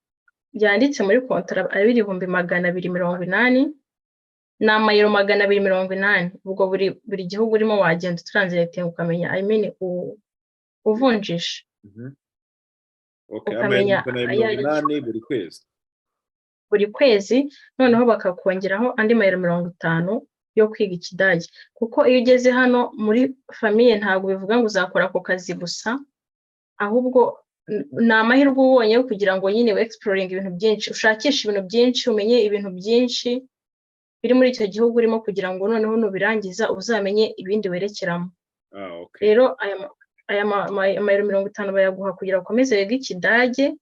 yanditse muri contrat ari 280,000, ni amayero 280. Ubwo buri gihugu urimo wagenda utranslatinga ukamenya, I mean, uvunjisha Okay, ukamenya amayero ayo magana abiri ari mirongo yo. inani buri kwezi. Buri kwezi, noneho bakakongeraho andi mayero 50 yo kwiga Ikidage, kuko iyo ugeze hano muri famille ntabwo bivuga ngo uzakora ako kazi gusa, ahubwo ni amahirwe ubonye yo kugira ngo nyine wexploringe ibintu byinshi, ushakishe ibintu byinshi, umenye ibintu byinshi biri muri icyo gihugu urimo, kugira ngo noneho nubirangiza uzamenye ibindi werekeramo. Rero aya mayero 50 bayaguha kugira ngo ukomeze wige Ikidage,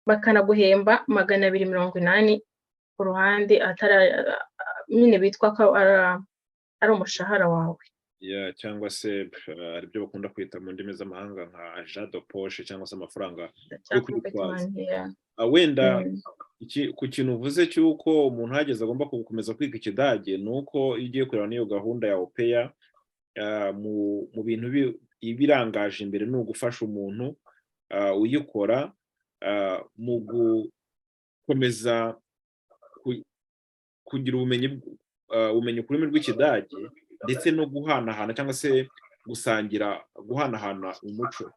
bakanaguhemba 280 ku ruhande, atari nyine bitwa ko ari umushahara wawe. Yeah, cyangwa se hari ibyo bakunda kwita mu ndimi z'amahanga nka argent de poche, cyangwa se amafaranga yo cyangwa kwitwaza. Pocket money, yeah. Wenda ku kintu uvuze cy'uko umuntu ahageze agomba gukomeza kwiga Ikidage, ni uko iyo ugiye kureba n'iyo gahunda ya au pair, mu bintu ibirangaje imbere ni ugufasha umuntu uyikora mu gukomeza kugira ubumenyi ku rurimi rw'Ikidage, ndetse no guhanahana cyangwa se gusangira, guhanahana umuco,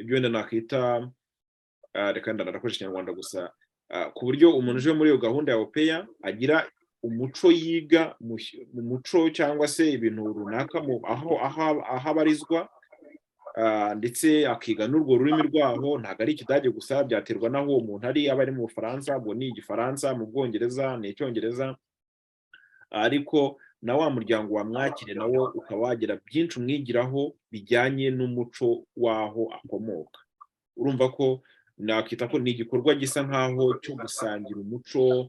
ibyo wenda nakita, reka ndanakoresha Ikinyarwanda gusa, ku buryo umuntu uje muri iyo gahunda ya au pair agira umuco yiga mu muco cyangwa se ibintu runaka aho abarizwa, ndetse akiga n'urwo rurimi rwaho. Ntabwo ari Ikidage gusa, byaterwa n'aho uwo muntu ari. Aba ari mu Bufaransa, ubwo ni Igifaransa, mu Bwongereza ni Icyongereza, ariko na wa muryango wamwakire nawo ukaba wagira byinshi umwigiraho bijyanye n'umuco w'aho akomoka. Urumva ko nakita ko ni igikorwa gisa nk'aho cyo gusangira umuco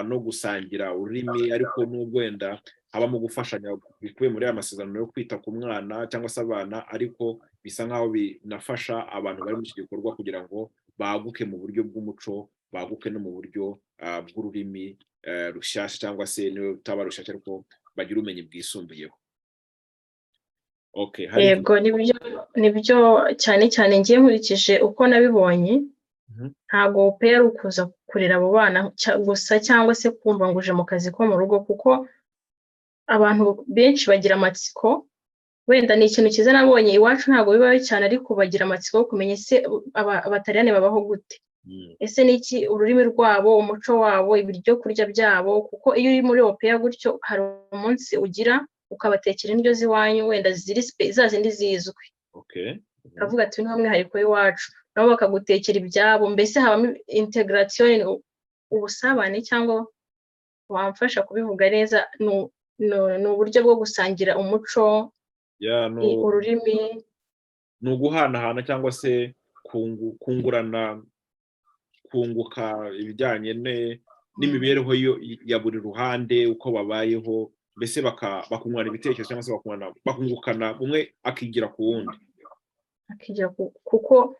no gusangira ururimi, ariko n'ubwo wenda habamo gufashanya bikubiye muri aya masezerano yo kwita ku mwana cyangwa se abana, ariko bisa nk'aho binafasha abantu bari muri iki gikorwa kugira ngo baguke mu buryo bw'umuco, baguke no mu buryo bw'ururimi rushyashya, cyangwa se niba rutaba rushyashya ariko bagira ubumenyi bwisumbuyeho. Okay, hari Yego, nibyo, cyane cyane ngiye nkurikije uko nabibonye, ntabwo au pair ari ukuza kurera abo bana gusa cyangwa se kumva ngo uje mu kazi ko mu rugo, kuko abantu benshi bagira amatsiko. Wenda ni ikintu cyiza nabonye iwacu, ntabwo bibaho cyane, ariko bagira amatsiko yo kumenya ese Abataliyani babaho gute, ese ni iki ururimi rwabo, umuco wabo, ibiryo kurya byabo, kuko iyo uri muri au pair gutyo hari umunsi ugira ukabatekera indyo z'iwanyu, wenda ziri za zindi zizwi, ukavuga ati uyu ni umwihariko w'iwacu, nabo bakagutekera ibyabo. Mbese habamo intégration, ubusabane, cyangwa wamfasha kubivuga neza, ni uburyo bwo gusangira umuco, Yeah, ururimi. Ni uguhanahana cyangwa se kungurana. Kunguka ibijyanye n'imibereho ya buri ruhande, uko babayeho, mbese bakungurana ibitekerezo cyangwa se bakungukana, umwe akigira ku wundi. Akigira kuko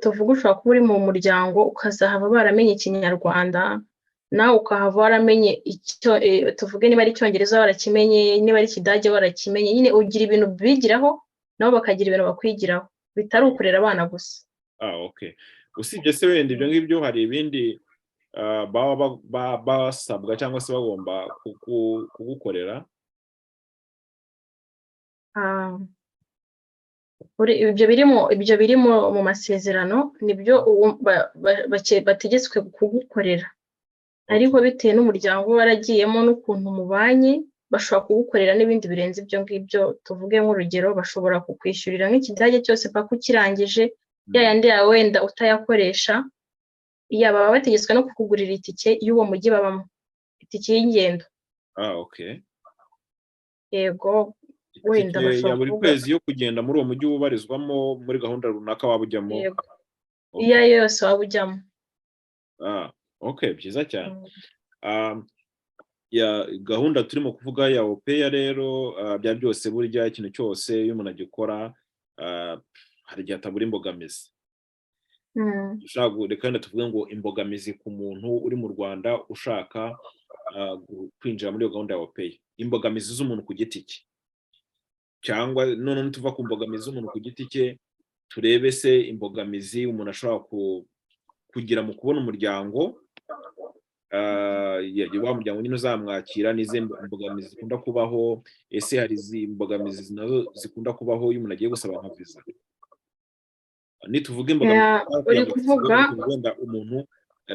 tuvuga ushobora kuba uri mu muryango ukazahava baramenye Ikinyarwanda, nawe ukahava waramenye icyo, tuvuge niba ari Icyongereza warakimenye, niba ari Ikidage warakimenye. Nyine ugira ibintu bigiraho, nabo bakagira ibintu bakwigiraho, bitari ukurera abana gusa. Ah, okay. Usibye se wenda ibyo ngibyo, hari ibindi baba basabwa cyangwa se bagomba kugukorera? Ibyo biri mu masezerano nibyo bategetswe kugukorera, ariko bitewe n'umuryango uba waragiyemo n'ukuntu mubanye, bashobora kugukorera n'ibindi birenze ibyo ngibyo. Tuvuge nk'urugero, bashobora kukwishyurira nk'Ikidage cyose paka ukirangije, ya yandi yawe wenda utayakoresha. Ya, baba bategetswe no kukugurira itike y'uwo mujyi babamo, itike y'ingendo. Ah, okay. Yego, wenda Itike ya bashobora buri kuvuga kwezi yo kugenda muri uwo mujyi ubarizwamo, muri gahunda runaka waba ujyamo. Yego, iyo ari yo yose waba ujyamo. Ah, okay, byiza cyane. Ya gahunda turimo kuvuga ya au pair rero, bya byose, burya ikintu cyose iyo umuntu agikora, hari igihe atabura imbogamizi. Reka wenda tuvuge ngo imbogamizi ku muntu uri mu Rwanda ushaka kwinjira muri iyo gahunda ya au pair, imbogamizi z'umuntu ku giti cye, cyangwa noneho tuva ku mbogamizi z'umuntu ku giti cye, turebe se imbogamizi umuntu ashobora kugira mu kubona umuryango, wa muryango nyine uzamwakira. N'izihe mbogamizi zikunda kubaho? Ese hari izi mbogamizi nazo zikunda kubaho iyo umuntu agiye gusaba nka viza? Nituvuga imbogamizi Ya, uri kugira ngo kuvuga wenda umuntu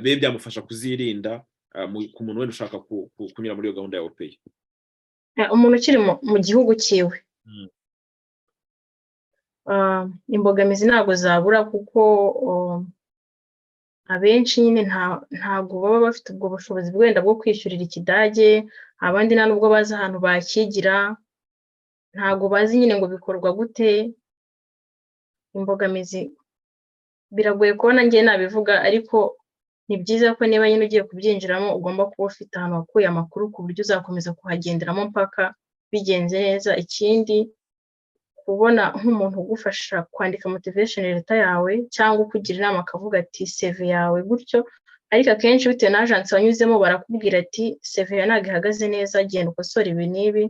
bibe byamufasha kuzirinda, ku muntu wenda ushaka kunyura muri iyo gahunda ya au pair. Umuntu ukiri mu gihugu cyiwe, imbogamizi ntabwo zabura, kuko abenshi nyine ntabwo baba bafite ubwo bushobozi wenda bwo kwishyurira Ikidage, abandi nta nubwo bazi ahantu bakigira, ntabwo bazi nyine ngo bikorwa gute. Imbogamizi biragoye kubona njye nabivuga, ariko ni byiza ko niba nyine ugiye kubyinjiramo, ugomba kuba ufite ahantu wakuye amakuru ku buryo uzakomeza kuhagenderamo mpaka bigenze neza. Ikindi, kubona nk'umuntu ugufasha kwandika motivation letter yawe, cyangwa ukugira inama akavuga ati "CV yawe gutyo", ariko akenshi bitewe na agence wanyuzemo barakubwira ati "CV yawe ntabwo ihagaze neza, genda ukosore ibi n'ibi",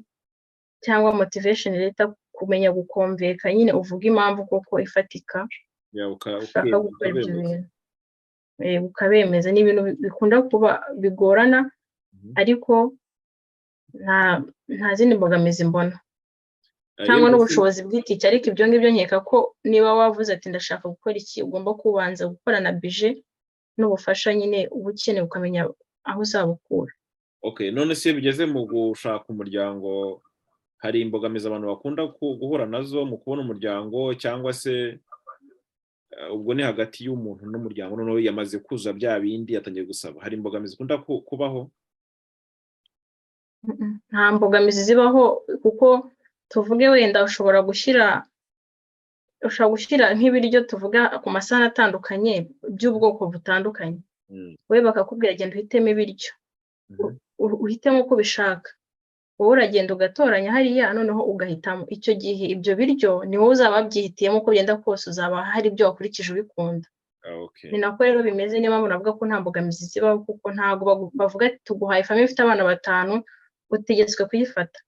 cyangwa motivation letter, kumenya gukomveka nyine, uvuga impamvu koko ifatika ushaka gukora ibyo ukabemeza. bintu, ukabemeza. Ni ibintu bikunda kuba bigorana, ariko nta zindi mbogamizi mbona, cyangwa yewe n'ubushobozi bw'itike. Ariko ibyo ngibyo nkeka ko niba wavuze ati "Ndashaka gukora iki", ugomba kubanza gukora na budget n'ubufasha nyine uba ukeneye, ukamenya aho uzabukura. Okay, none se iyo bigeze mu gushaka umuryango, hari imbogamizi abantu bakunda guhura nazo mu kubona umuryango, cyangwa se ubwo ni hagati y'umuntu n'umuryango, noneho yamaze kuzuza bya bindi, yatangiye gusaba, hari imbogamizi zikunda kubaho? Nta mbogamizi zibaho, kuko tuvuge wenda ushobora gushyira nk'ibiryo, tuvuga ku masahani atandukanye by'ubwoko butandukanye, wowe bakakubwira "Genda uhitemo ibiryo, uhitemo uko ubishaka". Wowe uragenda ugatoranya hariya, noneho ugahitamo. Icyo gihe ibyo biryo ni wowe uzaba wabyihitiyemo, uko bigenda kose uzaba hari ibyo wakurikije ubikunda. Ni nako rero bimeze. Niyo mpamvu navuga ko nta mbogamizi zibaho, kuko ntabwo bavuga ati "Tuguhaye famille ifite abana batanu, utegetswe kuyifata".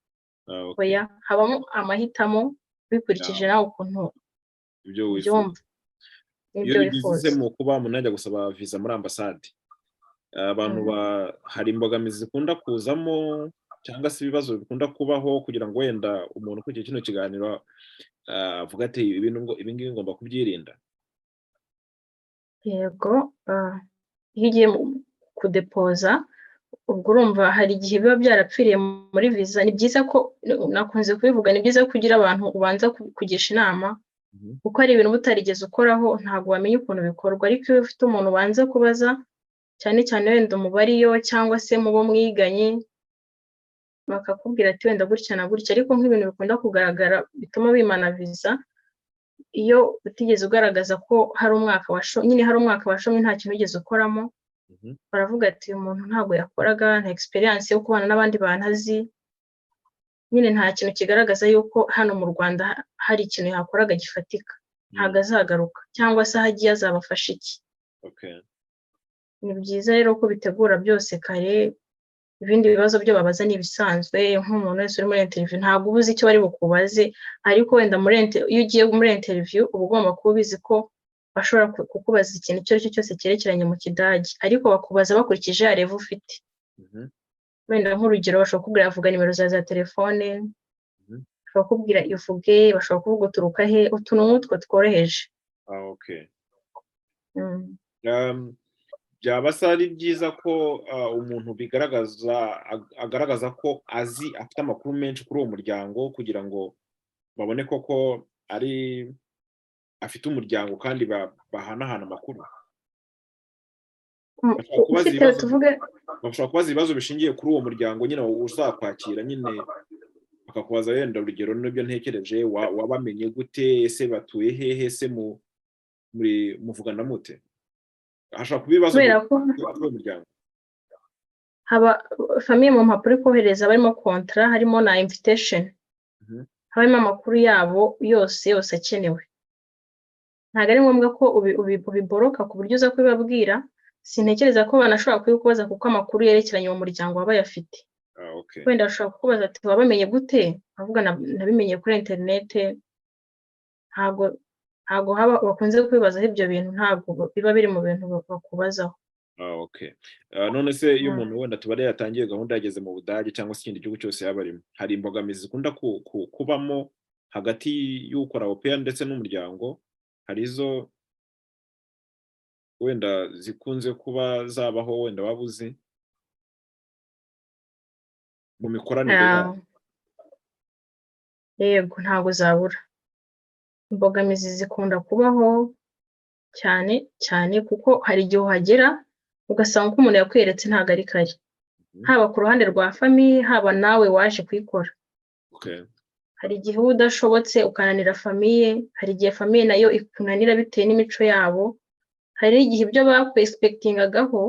Oya, habamo amahitamo bikurikije nawe ukuntu Ibyo wifuza. ubyumva Iyo n'ibyo bigeze wifuza. mu kuba umuntu yajya gusaba viza muri ambasade, abantu hari imbogamizi zikunda kuzamo cyangwa se ibibazo bikunda kubaho, kugira ngo wenda umuntu ukurikiye kino kiganiro avuga ati "Ibi ngibi ngomba kubyirinda"? Yego, iyo ugiye kudepoza, ubwo urumva hari igihe biba byarapfiriye muri viza. Ni byiza ko, nakunze kubivuga, ni byiza ko ugira abantu ubanza kugisha inama, kuko hari ibintu uba utarigeze ukoraho, ntabwo wamenya ukuntu bikorwa. Ariko iyo ufite umuntu ubanza kubaza, cyane cyane wenda umubariyo cyangwa se mu bo mwiganye, bakakubwira ati wenda gutya na gutya. Ariko nk'ibintu bikunda kugaragara bituma bimana viza, Iyo utigeze ugaragaza ko hari umwaka nyine hari umwaka washomye nta kintu wigeze ukoramo, baravuga ati: "Uyu muntu ntabwo yakoraga, nta experience yo kubana n'abandi bantu azi, nyine nta kintu kigaragaza yuko hano mu Rwanda hari ikintu yakoraga gifatika, ntabwo azagaruka, cyangwa se aho agiye azabafasha iki?" Ni byiza rero ko bitegura byose kare. Ibindi bibazo byo babaza ni ibisanzwe nk'umuntu wese uri muri interview. Ntabwo uba uzi icyo bari bukubaze, ariko wenda iyo ugiye muri interview uba ugomba kuba ubizi ko bashobora kukubaza ikintu icyo ari cyo cyose cyerekeranye mu Kidage, ariko bakubaza bakurikije ya level ufite. Wenda nk'urugero, bashobora kukubwira vuga nimero zawe za telefone, bashobora kukubwira ivuge, bashobora kuvuga uturuka he, utuntu nk'utwo tworoheje. Byaba se ari byiza ko umuntu bigaragaza agaragaza ko azi, afite amakuru menshi kuri uwo muryango, kugira ngo babone koko ari afite umuryango kandi bahanahana amakuru? Bashobora kubaza Ufite ibibazo tuvuge bashobora kubaza ibibazo bishingiye kuri uwo muryango nyine uzakwakira, nyine bakakubaza wenda urugero n'ibyo ntekereje: wabamenye gute ese? Batuye hehe se? Muri muvugana mute? Hashobora kuba ibibazo Kubera ko kuri uwo muryango. Haba famille, mu mpapuro ikohereza harimo contrat, harimo na invitation, haba harimo amakuru yabo yose yose akenewe. Ntabwo ari ngombwa ko ubiboroka ku buryo uza kubibabwira. Sintekereza ko banashobora kubikubaza, kuko amakuru yerekeranye uwo muryango baba bayafite. Wenda bashobora kukubaza ati: "Wabamenye gute?" Ukavuga: "Nabimenye kuri interinete." Ntabwo haba bakunze kubibazaho ibyo bintu, ntabwo biba biri mu bintu bakubazaho. Ah, okay. None se iyo umuntu wenda tubare yatangiye gahunda, yageze mu Budage cyangwa se ikindi gihugu cyose yaba arimo, hari imbogamizi zikunda kubamo hagati y'ukora au pair ndetse n'umuryango? Hari izo wenda zikunze kuba zabaho, wenda waba uzi mu mikoranire yabo? Yego, ntabwo zabura. Imbogamizi zikunda kubaho cyane cyane, kuko hari igihe uhagera ugasanga uko umuntu yakweretse ntabwo ari kare, haba ku ruhande rwa famille, haba nawe waje kuyikora. Hari igihe uba udashobotse ukananira famille, hari igihe famille nayo ikunanira bitewe n'imico yabo, hari igihe ibyo bakwexpectingagaho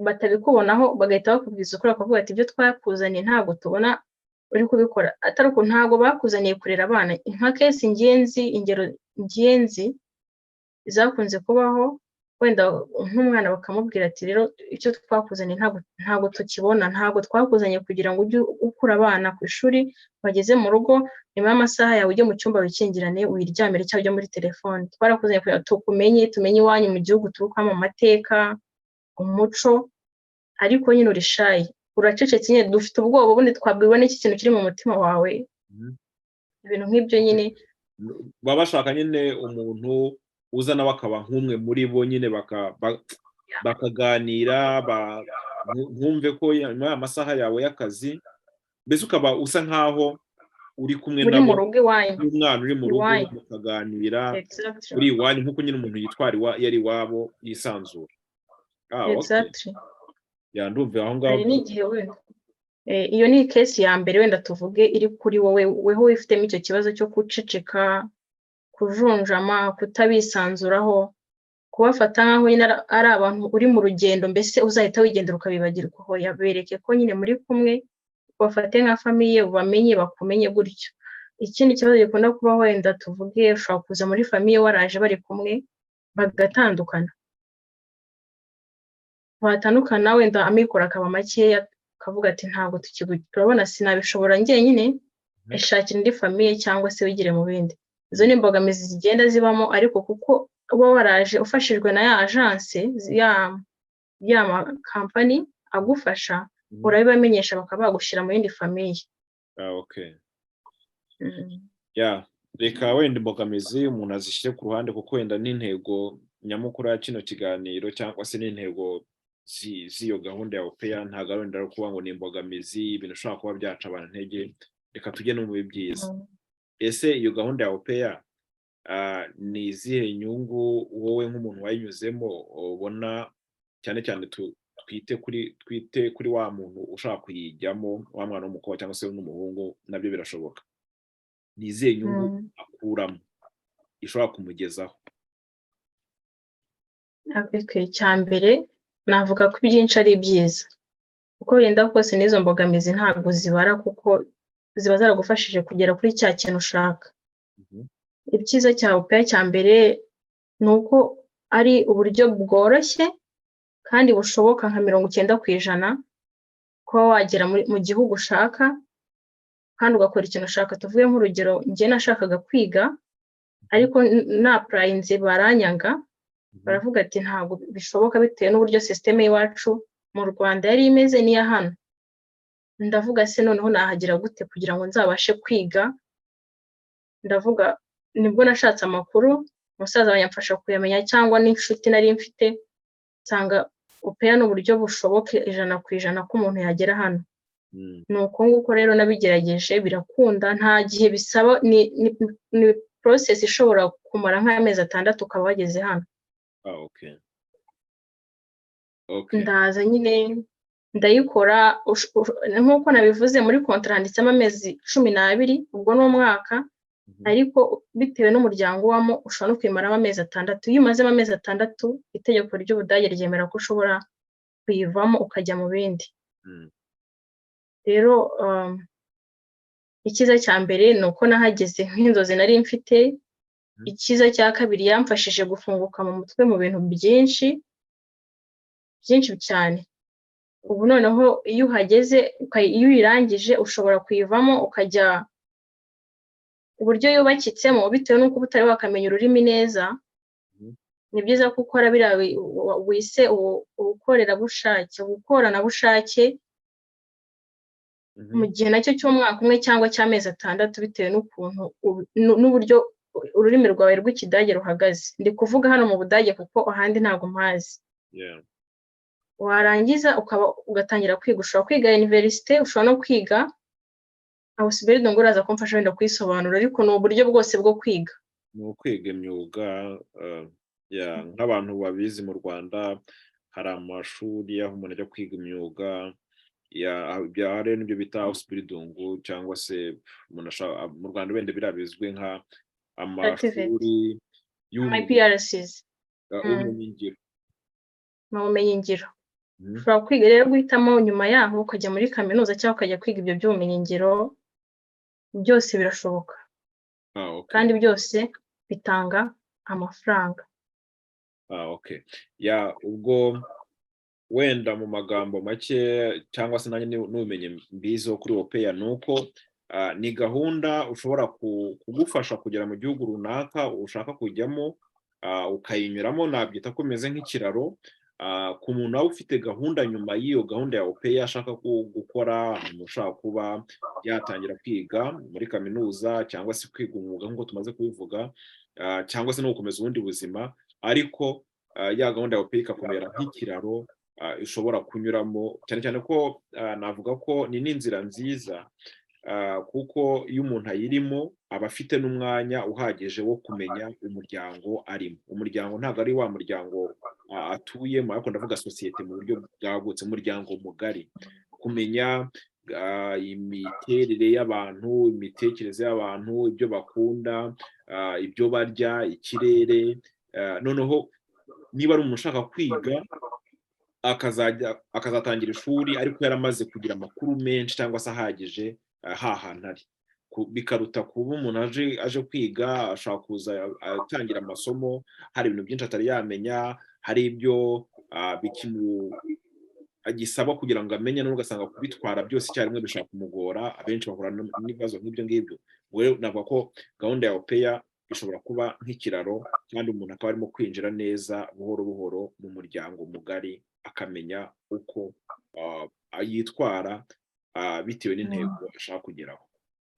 batabikubonaho, bagahita bakubwiza ukuri, bakavuga ati: "Ibyo twakuzaniye ntabwo tubona uri kubikora." Atari uko, ntabwo bakuzaniye kurera abana. Nka case ngenzi, ingero ngenzi zakunze kubaho, wenda nk'umwana bakamubwira ati: "Rero icyo twakuzaniye ntabwo tukibona. Ntabwo twakuzanye kugira ngo ujye ukura abana ku ishuri, bageze mu rugo nyuma y'amasaha yawe ujye mu cyumba wikingirane wiryamire cyangwa ujye muri telefone. Twarakuzanye kugira ngo tukumenye, tumenye iwanyu mu gihugu uturukamo, amateka, umuco, ariko nyine uri shy, uracecetse, nyine dufite ubwoba. Ubundi twabwirwa n'iki kintu kiri mu mutima wawe?" Ibintu nk'ibyo nyine. Baba bashaka nyine umuntu uza nawe akaba nk'umwe muri bo nyine, bakaganira, ntumve ko nyuma y'amasaha yawe y'akazi, mbese ukaba usa nkaho uri kumwe Uri mu nabo, rugo iwanyu. n'umwana uri mu rugo, Iwanyu. mukaganira uri iwanyu, nk'uko nyine umuntu yitwara iyo ari iwabo yisanzura. Ah, okay. Ya, ndumva aho ngaho. Hari n'igihe wenda iyo ni case ya mbere, wenda tuvuge iri kuri wowe, weho wifitemo icyo kibazo cyo guceceka, kujunjama, kutabisanzuraho, kubafata nk'aho nyine ari abantu uri mu rugendo, mbese uzahita wigendera ukabibagirwa. Hoya, bereke ko nyine muri kumwe, ubafate nka famille, ubamenye, bakumenye gutyo. Ikindi kibazo gikunda kuba, wenda tuvuge ushobora kuza muri famille waraje bari kumwe, bagatandukana. Batandukana, wenda amikoro akaba makeya, ukavuga ati: "Ntabwo turabona, sinabishobora njyenyine, ishakira indi famille cyangwa se wigire mu bindi." Izo ni imbogamizi zigenda zibamo, ariko kuko uba waraje ufashijwe na ya agence, ya company agufasha, urabibamenyesha bakaba bagushyira mu yindi famille. Ah, okay. Ya, reka wenda imbogamizi umuntu azishyire ku ruhande, kuko wenda n'intego nyamukuru ya kino kiganiro cyangwa se n'intego z'iyo gahunda ya au pair ntabwo ari wenda ari ukuvuga ngo ni imbogamizi, ibintu ushobora kuba byaca abantu intege. Reka tujye no mu byiza. Ese iyo gahunda ya au pair, ni izihe nyungu wowe nk'umuntu wayinyuzemo ubona, cyane cyane twite kuri wa muntu ushaka kuyijyamo, wa mwana w'umukobwa cyangwa se n'umuhungu, nabyo birashoboka? Ni izihe nyungu akuramo? ishobora kumugezaho? Icya mbere navuga ko ibyinshi ari byiza, uko wenda kose n'izo mbogamizi ntabwo zibara, kuko ziba zaragufashije kugera kuri cya kintu ushaka. Ibyiza cya au pair cya mbere ni uko ari uburyo bworoshye kandi bushoboka nka 90% kuba wagera mu gihugu ushaka kandi ugakora ikintu ushaka. Tuvuge nk'urugero, njye nashakaga kwiga, ariko na-applyinze baranyanga, baravuga ati ntabwo bishoboka bitewe n'uburyo système y'iwacu mu Rwanda yari imeze n'iya hano. Ndavuga: se noneho nahagera gute kugira ngo nzabashe kwiga? Ndavuga, nibwo nashatse amakuru, umusaza wanjye amfasha kuyamenya cyangwa n'inshuti nari mfite, nsanga au pair ni uburyo bushoboka 100% ko umuntu yagera hano. Ni uko nguko rero nabigerageje birakunda. Nta gihe bisaba, ni process ishobora kumara nk'amezi 6 ukaba wageze hano. Ndaza nyine ndayikora. Nk'uko nabivuze, muri contrat handitsemo amezi 12, ubwo ni umwaka, ariko bitewe n'umuryango ubamo ushobora no kuyimaramo amezi 6. Iyo umazemo amezi 6, itegeko ry'Ubudage ryemera ko ushobora kuyivamo ukajya mu bindi. Rero icyiza cya mbere ni uko nahageze nk'inzozi nari mfite. Icyiza cya kabiri, yamfashije gufunguka mu mutwe mu bintu byinshi byinshi cyane. Ubu noneho iyo uhageze, iyo uyirangije, ushobora kuyivamo ukajya uburyo yubakitsemo. Bitewe n'uko uba utari wakamenya ururimi neza, ni byiza ko ukora biriya wise ubukorerabushake, ubukoranabushake, mu gihe nacyo cy'umwaka umwe cyangwa cy'amezi 6, bitewe n'ukuntu n'uburyo ururimi rwawe rw'Ikidage ruhagaze. Ndi kuvuga hano mu Budage kuko ahandi ntabwo mpazi. Warangiza ukaba ugatangira kwiga. Ushobora kwiga université, ushobora no kwiga Ausbildung, uraza kumfasha wenda kuyisobanura, ariko ni uburyo bwose bwo kwiga. Ni ukwiga imyuga, nk'abantu babizi, mu Rwanda hari amashuri aho umuntu ajya kwiga imyuga, rero nibyo bita Ausbildung, cyangwa se umuntu ashaka mu Rwanda wenda biriya bizwi nka amashuri IPRCs. Ubumenyingiro. Ni ubumenyingiro. Ushobora kwiga rero, guhitamo nyuma yaho ukajya muri kaminuza cyangwa ukajya kwiga ibyo by'ubumenyingiro, byose birashoboka kandi byose bitanga amafaranga. Okay. Ya, ubwo wenda mu magambo make cyangwa se nanjye n'ubumenyi mbiziho kuri au pair, ni uko ni gahunda ushobora kugufasha kugera mu gihugu runaka ushaka kujyamo, ukayinyuramo. Nabyita ko bimeze nk'ikiraro ku muntu waba ufite gahunda nyuma y'iyo gahunda ya au pair ashaka gukora, umuntu ushaka kuba yatangira kwiga muri kaminuza cyangwa se kwiga umwuga nk'uko tumaze kubivuga, cyangwa se no gukomeza ubundi buzima, ariko ya gahunda ya au pair ikakumera nk'ikiraro ishobora kunyuramo, cyane cyane ko navuga ko ni n'inzira nziza, kuko iyo umuntu ayirimo aba afite n'umwanya uhagije wo kumenya umuryango arimo. Umuryango ntabwo ari wa muryango atuyemo, ariko ndavuga sosiyete mu buryo bwagutse, umuryango mugari, kumenya imiterere y'abantu, imitekerereze y'abantu, ibyo bakunda, ibyo barya, ikirere. Noneho niba ari umuntu ushaka kwiga, akazajya akazatangira ishuri ariko yaramaze kugira amakuru menshi cyangwa se ahagije hantu ari, bikaruta kuba umuntu aje kwiga, ashobora kuza atangira amasomo hari ibintu byinshi atari yamenya, hari ibyo agisaba kugira ngo amenye, n'ubwo ugasanga kubitwara byose icyarimwe bishobora kumugora. Abenshi bahura n'ibibazo nk'ibyo ngibyo. Ubwo rero navuga ko gahunda ya au pair ishobora kuba nk'ikiraro, kandi umuntu akaba arimo kwinjira neza buhoro buhoro mu muryango mugari, akamenya uko yitwara bitewe n'intego ashaka kugeraho.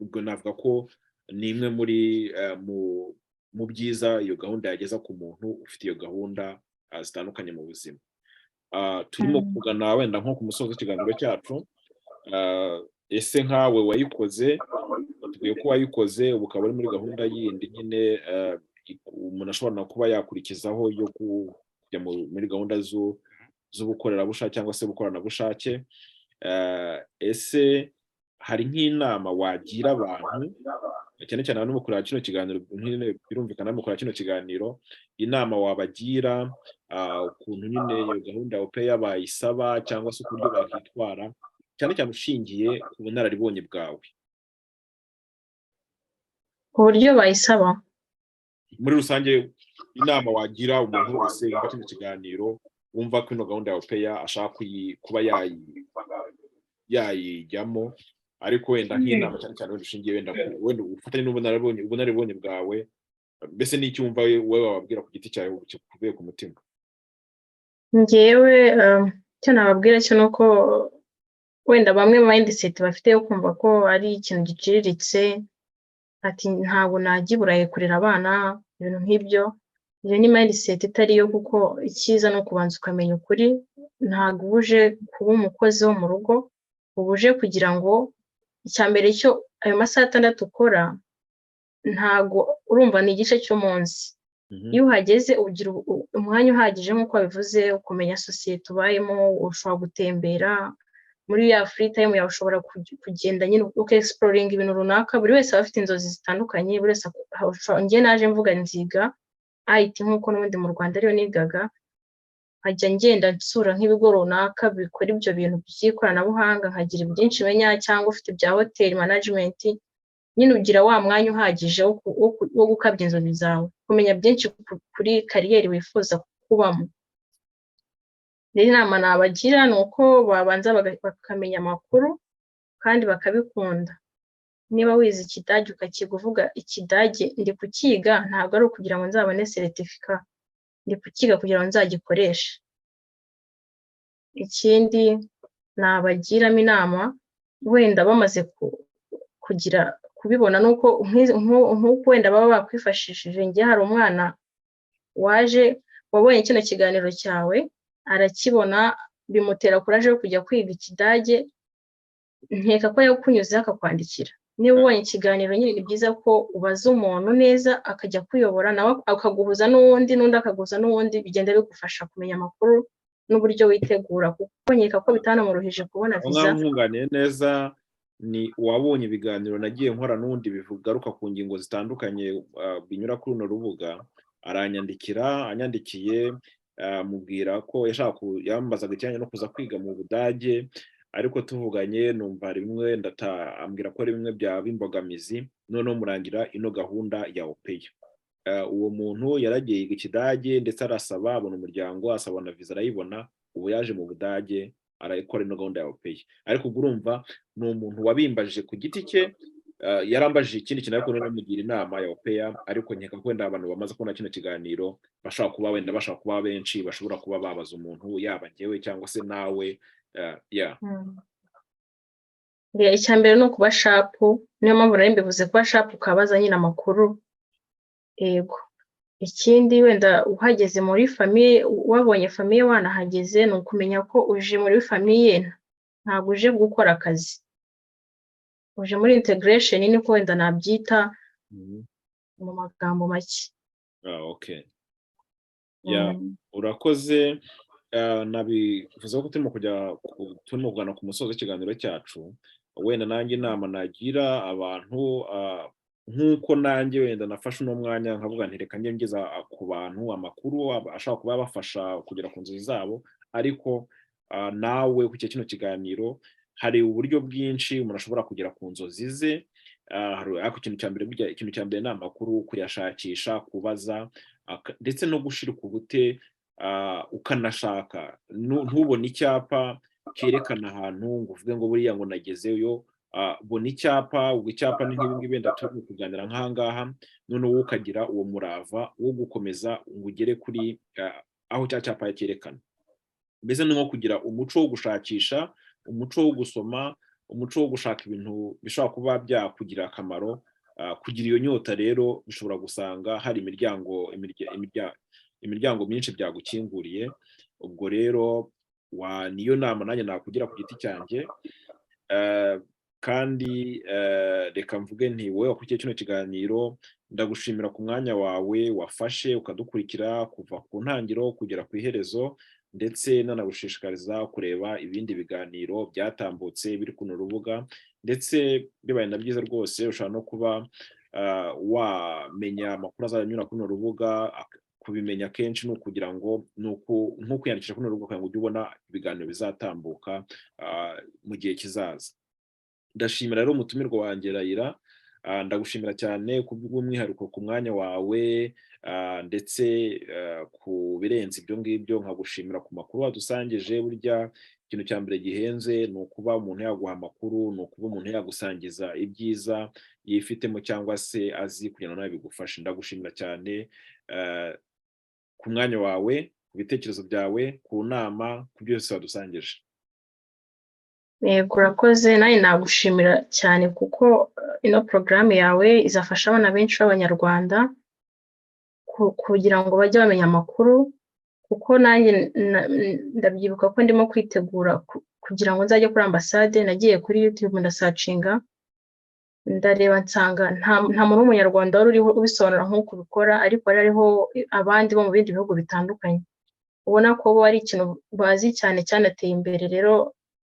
Ubwo navuga ko ni imwe muri mu byiza iyo gahunda yageza ku muntu ufite iyo gahunda zitandukanye mu buzima. Turimo kugana wenda nko ku musozo w'ikiganiro cyacu. Ese nkawe wayikoze, tubwiye ko wayikoze, ubu ukaba uri muri gahunda yindi nyine umuntu ashobora no kuba yakurikizaho yo kujya muri gahunda z'ubukorerabushake cyangwa se ubukoranabushake, ese hari nk'inama wagira abantu Cyane cyane abantu kureba kino kiganiro, nyine birumvikana barimo kureba kino kiganiro, inama wabagira, ukuntu nyine iyo gahunda ya au pair bayisaba cyangwa se uburyo bakitwara, cyane cyane ushingiye ku bunararibonye bwawe. Uburyo bayisaba? Muri rusange, inama wagira umuntu wese wumva kino kiganiro, wumva ko ino gahunda ya au pair ashaka kuba yayijyamo, ariko wenda nk'inama cyane cyane wenda ushingiye wenda ubufatanye n'ubunararibonye bwawe, mbese n'icyo wumva wowe wababwira ku giti cyawe kikuvuye ku mutima. Njyewe icyo nababwira cyo ni uko wenda bamwe mindset bafite yo kumva ko ari ikintu giciriritse, ati ntabwo najya i Burayi kurera abana, ibintu nk'ibyo. Iyo ni mindset itari yo, kuko icyiza ni ukubanza ukamenya ukuri. Ntabwo uba uje kuba umukozi wo mu rugo, uba uje kugira ngo icya mbere cyo ayo masaha 6 ukora, ntabwo urumva ni igice cy'umunsi. Iyo uhageze ugira umwanya uhagije nk'uko wabivuze, ukumenya sosiyete ubayemo, ushobora gutembera muri ya free time yawe, ushobora kugenda nyine uka-exploringa ibintu runaka. Buri wese aba afite inzozi zitandukanye, buri wese. Njye naje mvuga nziga IT nk'uko n'ubundi mu Rwanda ariyo nigaga, nkajya ngenda nsura nk'ibigo runaka bikora ibyo bintu by'ikoranabuhanga, nkagira byinshi menya, cyangwa ufite ibya hotel management, nyine ugira wa mwanya uhagije wo gukabya inzozi zawe, kumenya byinshi kuri career wifuza kubamo. Rero inama nabagira ni uko babanza bakamenya amakuru kandi bakabikunda. Niba wize Ikidage, ukakiga uvuga Ikidage ndi kukiga ntabwo ari ukugira ngo nzabone certificat, ndi kukiga kugira ngo nzagikoreshe. Ikindi nabagiramo inama, wenda bamaze kugira kubibona, ni uko nk'uko wenda baba bakwifashishije. Njye hari umwana waje wabonye kino kiganiro cyawe, arakibona, bimutera courage yo kujya kwiga Ikidage. Nkeka ko yakunyuzeho akakwandikira. Niba ubonye ikiganiro nyine, ni byiza ko ubaza umuntu neza, akajya kuyobora, nawe akaguhuza n'uwundi, n'undi akaguhuza n'uwundi. Bigenda bigufasha kumenya amakuru n'uburyo witegura, kuko nkeka ko bitanamuruhije kubona Aho viza. ngaho nkunganiye neza, ni uwabonye ibiganiro nagiye nkora n'ubundi bigaruka ku ngingo zitandukanye, binyura kuri runo rubuga, aranyandikira. Anyandikiye, mubwira ko yashaka yambazaga ikijyanye no kuza kwiga mu Budage, ariko tuvuganye numva hari bimwe ndata, ambwira ko ari bimwe byaba imbogamizi, noneho murangira ino gahunda ya au pair. Uwo muntu yaragiye yiga Ikidage, ndetse arasaba, abona umuryango, asaba na viza arayibona. Ubu yaje mu Budage, arakora ino gahunda ya au pair. Ariko ubwo urumva ni umuntu wabimbajije ku giti cye, yarambajije ikindi kintu, ariko noneho mugira inama ya au pair. Ariko nkeka ko wenda abantu bamaze kubona kino kiganiro bashobora kuba wenda bashobora kuba benshi bashobora kuba babaza umuntu, yaba njyewe cyangwa se nawe, yeah. Yeah, icya mbere ni ukuba sharp, niyo mpamvu nari mbivuze, kuba sharp ukabaza nyine amakuru. Yego, ikindi wenda uhageze muri famille, wabonye famille, wanahageze, ni ukumenya ko uje muri famille, ntabwo uje gukora akazi, uje muri integration, niko wenda nabyita mu magambo make. Ah, okay. Yeah, urakoze. Nabivuze ko turimo kujya turimo kugana ku musozo w'ikiganiro cyacu. Wenda nanjye inama nagira abantu, nk'uko nanjye wenda nafashe uno mwanya nkavuga nti reka njye ngeza ku bantu amakuru ashobora kuba yabafasha kugera ku nzozi zabo, ariko nawe ku kino kiganiro, hari uburyo bwinshi umuntu ashobora kugera ku nzozi ze. Ariko ikintu cya mbere burya, ikintu cya mbere ni amakuru, kuyashakisha, kubaza, ndetse no gushirika ubute, ukanashaka. Ntubone icyapa cyerekana ahantu ngo uvuge ngo buriya ngo nagezeyo. Bona icyapa, ubwo icyapa ni nk'ibi ngibi wenda turi kuganira nk'aha ngaha, noneho wowe ukagira uwo murava wo gukomeza ngo ugere kuri aho cya cyapa cyerekana. Mbese ni nko kugira umuco wo gushakisha, umuco wo gusoma, umuco wo gushaka ibintu bishobora kuba byakugirira akamaro. Kugira iyo nyota rero bishobora gusanga hari imiryango myinshi byagukinguriye. Ubwo rero niyo nama nanjye nakugira ku giti cyanjye. Kandi reka mvuge nti wowe wakurikiye kino kiganiro, ndagushimira ku mwanya wawe wafashe ukadukurikira kuva ku ntangiriro kugera ku iherezo, ndetse nanagushishikariza kureba ibindi biganiro byatambutse biri kuno rubuga. Ndetse bibaye na byiza rwose ushobora no kuba Wamenya amakuru azajya anyura kuri runo rubuga, kubimenya kenshi ni ukugira ngo ni nko kwiyandikisha kuri runo rubuga kugira ngo ujye ubona ibiganiro bizatambuka mu gihe kizaza. Ndashimira rero umutumirwa wanjye Rayira. Ndagushimira cyane ku bw'umwihariko ku mwanya wawe, ndetse ku birenze ibyo ngibyo nkagushimira ku makuru wadusangije. Burya ikintu cya mbere gihenze ni ukuba umuntu yaguha amakuru, ni ukuba umuntu yagusangiza ibyiza yifitemo cyangwa se azi kugira ngo nawe bigufashe. Ndagushimira cyane ku mwanya wawe, ku bitekerezo byawe, ku nama, ku byose wadusangije. Yego, urakoze. Nanjye nagushimira cyane kuko ino porogaramu yawe izafasha abana benshi b'Abanyarwanda kugira ngo bajye bamenya amakuru, kuko nanjye ndabyibuka ko ndimo kwitegura kugira ngo nzajye kuri ambasade, nagiye kuri YouTube ndasearchinga, ndareba, nsanga nta muntu w'Umunyarwanda wari uriho ubisobanura nk'uko ubikora, ariko hari hariho abandi bo mu bindi bihugu bitandukanye, ubona ko bo ari ikintu bazi cyane cyanateye imbere. Rero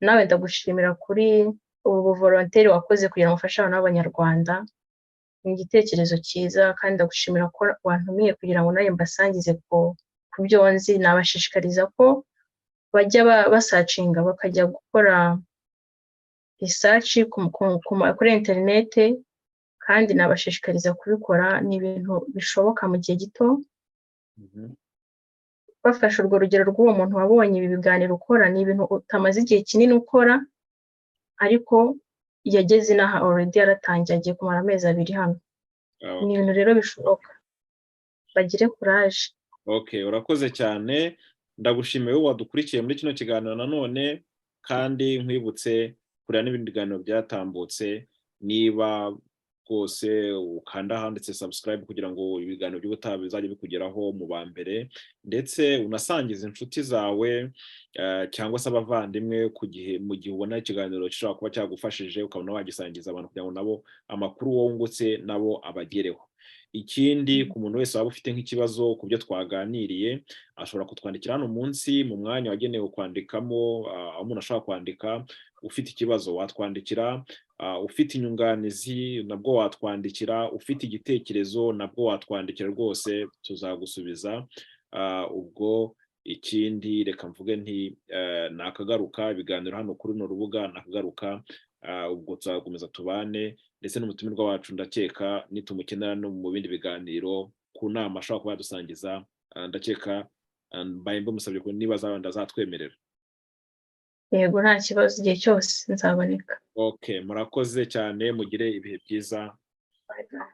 nawe ndagushimira kuri ubu buvolontaire wakoze kugira ngo ufashe abana b'Abanyarwanda. Ni igitekerezo cyiza, kandi ndagushimira ko wantumiye kugira ngo nawe mbasangize ku byo nzi. Nabashishikariza ko bajya basearchinga, bakajya gukora research kuri interinete, kandi nabashishikariza kubikora. Ni ibintu bishoboka mu gihe gito. Bafashe urwo rugero rw'uwo muntu wabonye ibi biganiro ukora, ni ibintu utamaze igihe kinini ukora, ariko yageze inaha already yaratangiye, agiye kumara amezi 2 hano. Ni ibintu rero bishoboka, bagire courage. Okay, urakoze cyane. Ndagushimiye wowe wadukurikiye muri kino kiganiro nanone, kandi nkwibutse kureba n'ibindi biganiro byatambutse. Niba rwose ukanda ahanditse subscribe kugira ngo ibiganiro by'ubutaha bizajye bikugeraho mu ba mbere, ndetse unasangiza inshuti zawe cyangwa se abavandimwe ku gihe mu gihe ubona ikiganiro gishobora kuba cyagufashije, ukabona wagisangiza abantu kugira ngo nabo amakuru wungutse nabo abagereho. Ikindi, ku muntu wese waba ufite nk'ikibazo ku byo twaganiriye, ashobora kutwandikira hano munsi mu mwanya wagenewe kwandikamo, aho umuntu ashobora kwandika. Ufite ikibazo watwandikira, ufite inyunganizi nabwo watwandikira, ufite igitekerezo nabwo watwandikira, rwose tuzagusubiza. Ubwo ikindi, reka mvuge nti nakagaruka. Ibiganiro hano kuri runo rubuga nakagaruka. Ubwo tuzakomeza tubane, ndetse n'umutumirwa wacu ndakeka nitumukenera no mu bindi biganiro ku nama ashobora kuba yadusangiza, ndakeka mbaye mbimusabye ko niba azaba azatwemerera. Yego, nta kibazo, igihe cyose nzaboneka. Okay, murakoze cyane, mugire ibihe byiza. Bye bye.